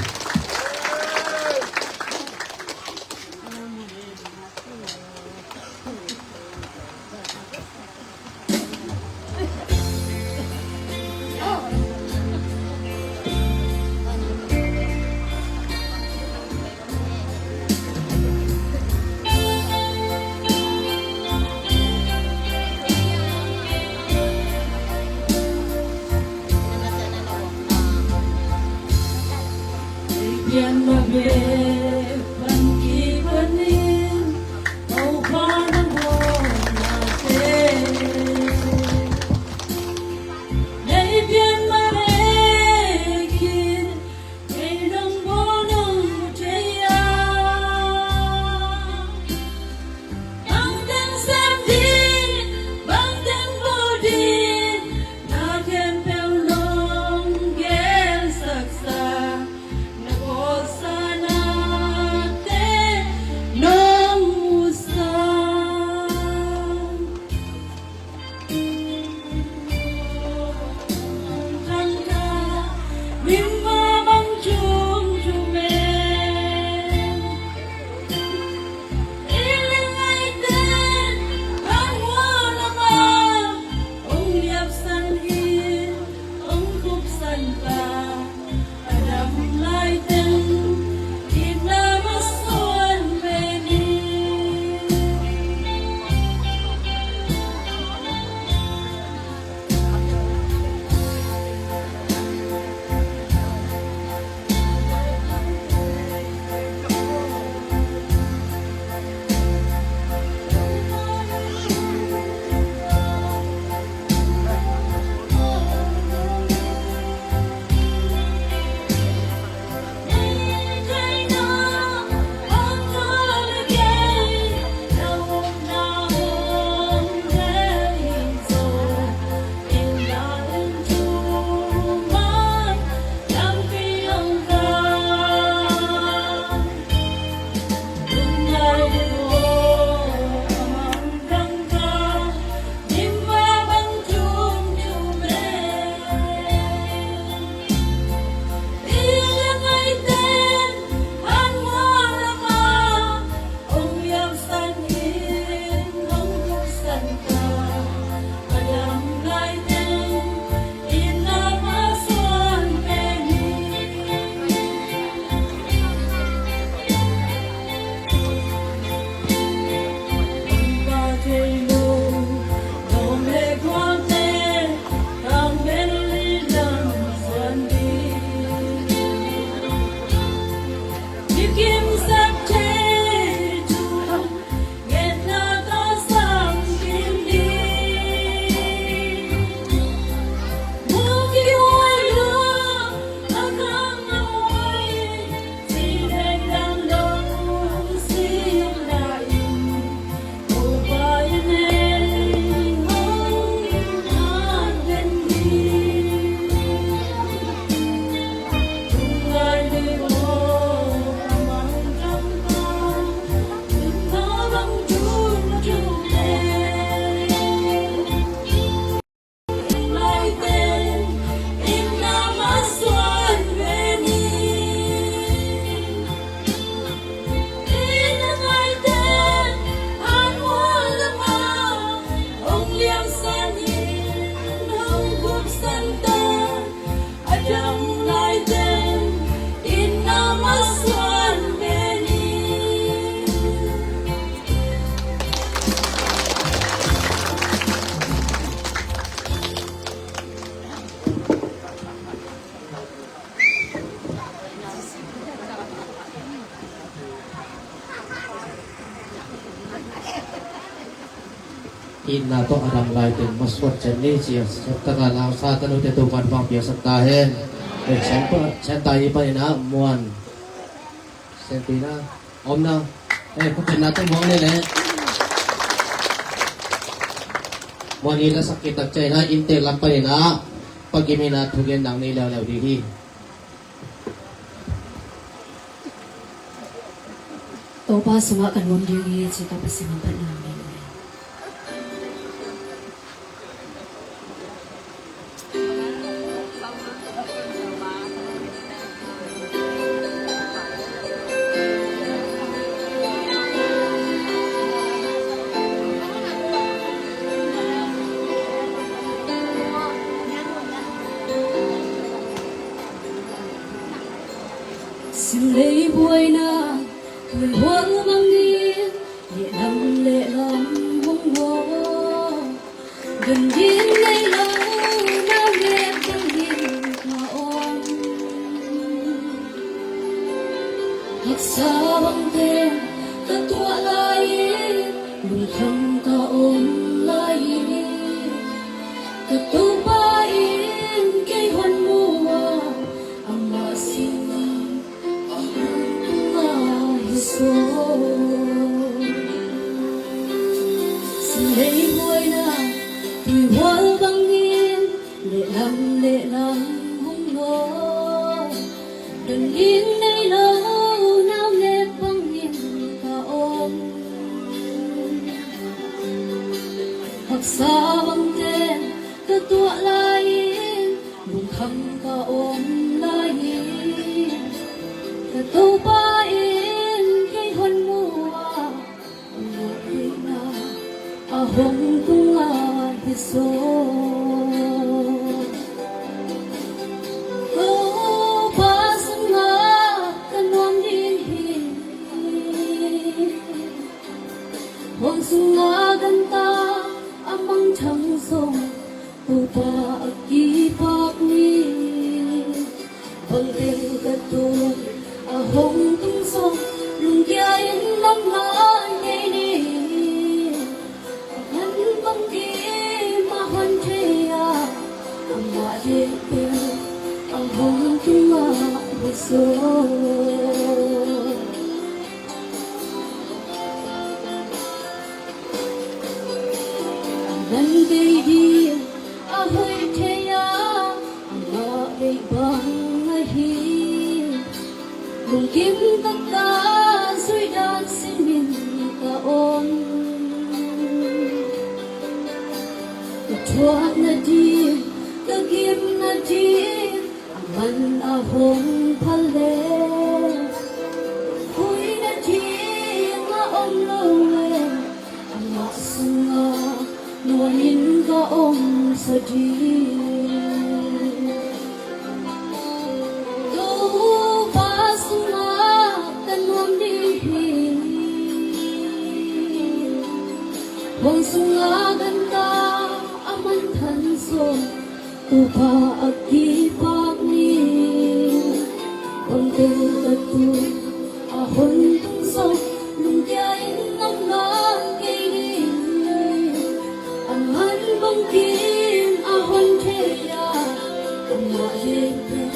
Pian ma be pan ki panin, Topa na mawhnate. Nei pian ma be kin, kei nong bawl nong thei a. Bang teng sem ding, bang teng bawl ding, na khempeuh nong gensaksa, na kawlsa nate nong musak. Itna tawh a dam lai teng masuat ciat ni ci a, siamtak a nausa tanute Topa'n thupha piaksak ta hen. Ei, Sian pa, Sian ta i panin ah Muan. Sian pi na. Om na. Ei, khutbetna teng muang ni leh. Muan i lasak khit tak ciangin ah inntek lam panin ah Pa Gim in ah thugen dang nei leuleu ding hi. Topa sungah ka nuam ding hi, ci-in ka Pasian min phatna nei. Sim lei buaina tuihual bangin, lehlam lehlam hong nuam. Dundin nei lo, naungek bangin ka om. Haksa bangte ka tuah lai-in, lungkham ka om lai-in, ka Topa in kei hong mu a, amah singin a hong tung lai hi zaw. Sim lei buaina tuihual bangin, lehlam lehlam hong nuam. Dundin nei lo, naungek bangin ka om. Haksa bangte ka tuah lai-in, lungkham ka om lai-in, ka Topa in kei hong mu a, amah deihna a hong tung lai hi zaw. Topa sungah ka nuam ding hi. Huang sungah ganta a mangthang zong, Topa a kipak ni. Bangteng ka tun a hong tung zong, lungkia in lamlai ngei ni. A man bangkim a hon thei a, amah deih pen a hong tung lai hi zaw. A man deih ding a hoih thei a, amah deih bang ahi. Lungkim taka zuih dan simin ka om. Ka thuak nading, ka gim nading, a man a hong phal leh, khui nading a om lo leh, amah sungah nuamin ka om zaw ding. Topa sungah ka nuam ding hi. Huang sungah ganta a mangthang zong, Topa a kipak ni. Bangteng ka tun a hong tung zong, lungkia in lamlai ngei ni. A man bangkim a hon thei a, amah deih pen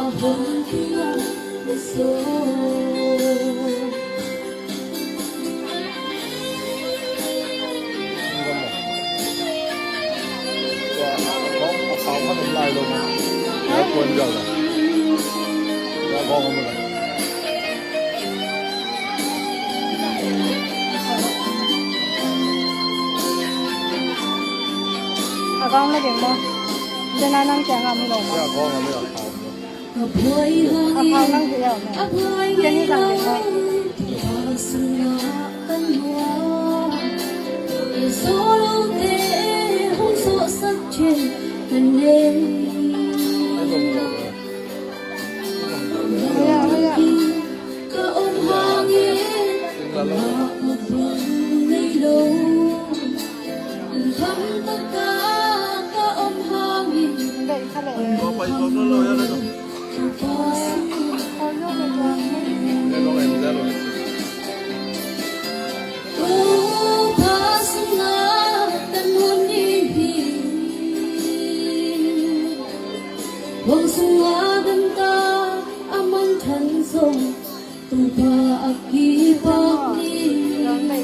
a hong tung lai hi zaw. A kong la ding maw? Dena nang kiangah mi lo maw? A kong nang kiangah mi lo. Bang sunga gamta a manthan zong Topa a kipak ni.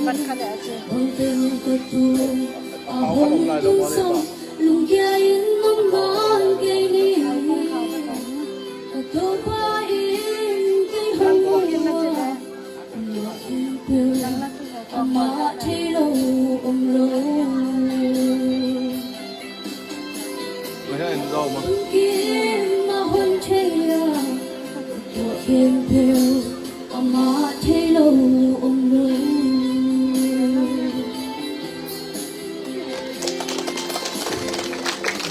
Bang teng ka tung a hong tung zong lungkia in mangman kei ni. Ka Topa in kei hong ua. Amah thei lo om lo. Mày thấy em dâu mà. Kim a hon thei a, tua khempeuh amah thei lo om lo.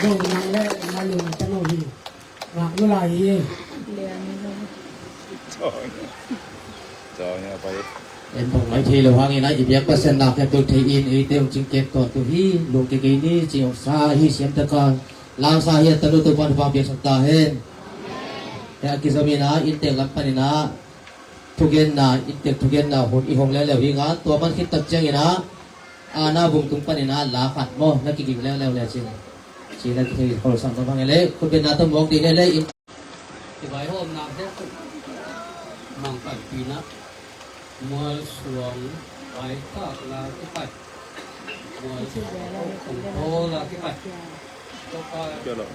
Dong nang le na lung ta lo hi. Ngak nu lai hi. En bang mai thei lo hangin a i biak Pasian na khempeuh thei in eite hong cingkek tawntung hi. Lungke kei ni, ci hong sa hi, siamtaka langsa hi a tanu Topan hupang biaksak ta hen. Hei a kizomin a inntek lam panin a thugenna, inntek thugenna hun i hong leuleu hi ngan, tua man khit tak ciangin a Ana vung tung panin a la khat maw, na kiging leuleu le cin. Cina kithei kholsang tawh bang ele, khutbetna tawh mawk dih le le in. Kivaihawmna he tuk. Mangpanpina. Mualsuang vaikhakna kipat. Mualsuang kongkhawla kipat. Kio lo.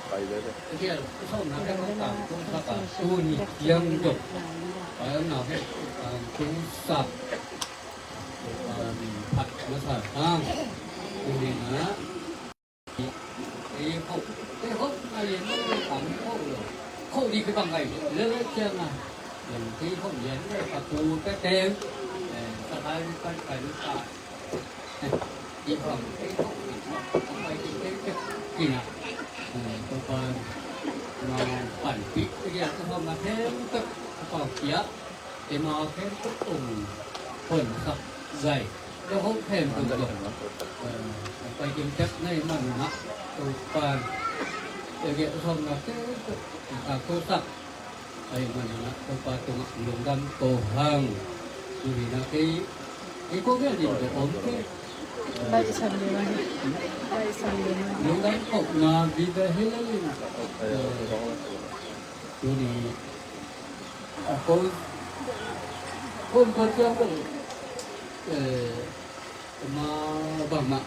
Pai le le. Kiel, sawmna he kong tang tung saka. Tuni kiang jok. Pai na he kong tang tung sak. Phat masa hang. Uni na. Ei khop, ei khop na yen na yen tam khop lo. Khop di ke bang gai le le kiang na. Yen ei khop yen le ka pu te te. Eh, sa kai kai kai lu ta. Ei khop, ei khop, ei khop, ei khop, ei khop, ei khop. Kina. Eh, Topa Mangpanpi. Ei khop na them te. Topa kia. Ema khempeuh ong honsak zai. Tua hong khempeuh zong, eh, pai kim tek na hih manin ah, Topa, ege sawmna khempeuh a kosak ahih manin ah, Topa tungah lungdam ko hang. Tuni na kei, kei ko bel din ko om kei. Lungdam kohna vive hi lel in, eh, tuni A ko, ko, ko ciang ko, eh, ma bang ma,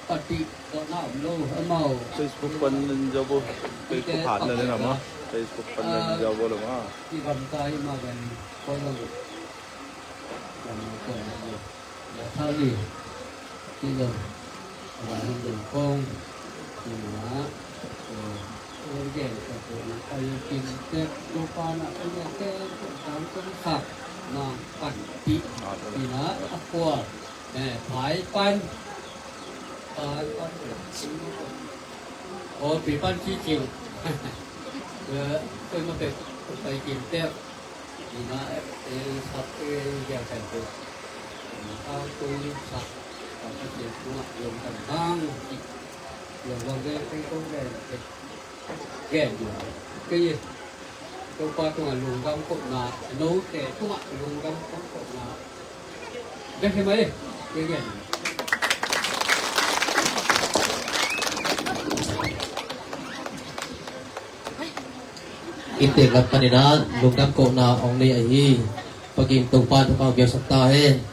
pati dawh na om lo, amau. Facebook pan nin zia bo, Facebook hat na nin ama, Facebook pan nin zia bo lo ma. I bang ta i ma gan, ko lo. Bang ko lo. Ya thali. Kilo. Bang ko lo kong. Kilo. Ken ka tu na kai kin tek tu pa na kai ken tu tang tung sak na pan pi pi na a kual. Eh, pai pan. Pai pan. Oh, pi pan ci cing. Eh, kai ma tek kai kin tek. Ina, eh, sak, eh, ya kan tu. Ina, kau tu sak. Kau tu sak. Lungdam hang. Lungdam hang. Gen uh. Kei Topa tungah lungdam kohna, note tungah lungdam kohna. Gen hi mai. Kei gen. Inntek lam panin ah lungdam kohna hong nei ahi. Pakin Topa thupha biaksak ta hen.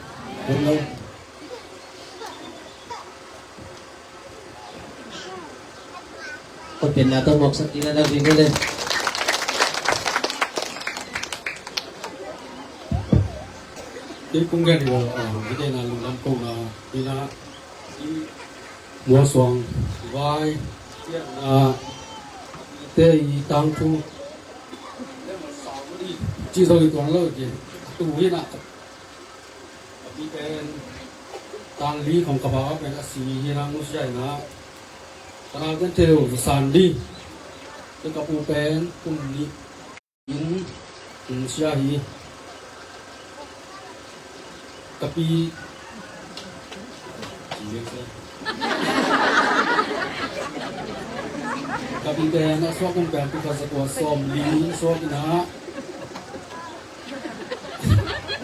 Khutbetna tawh mawksak ding a, na ding uh le. Kei kong gen uh a, kei na lungdam kohna, kei na mualsuang vai, piakna te i tangthu ci zo i tuan lo ci. Tu hi na. Ka pi pen tang li khong ka pa pen a si hi na, nusia hi na. Ka nau ten theu san li. Ka pu pen kum ni in nusia hi. Ka pi ka pi pen a suak kum pen tu ka sa tua sawm li in suak hi na.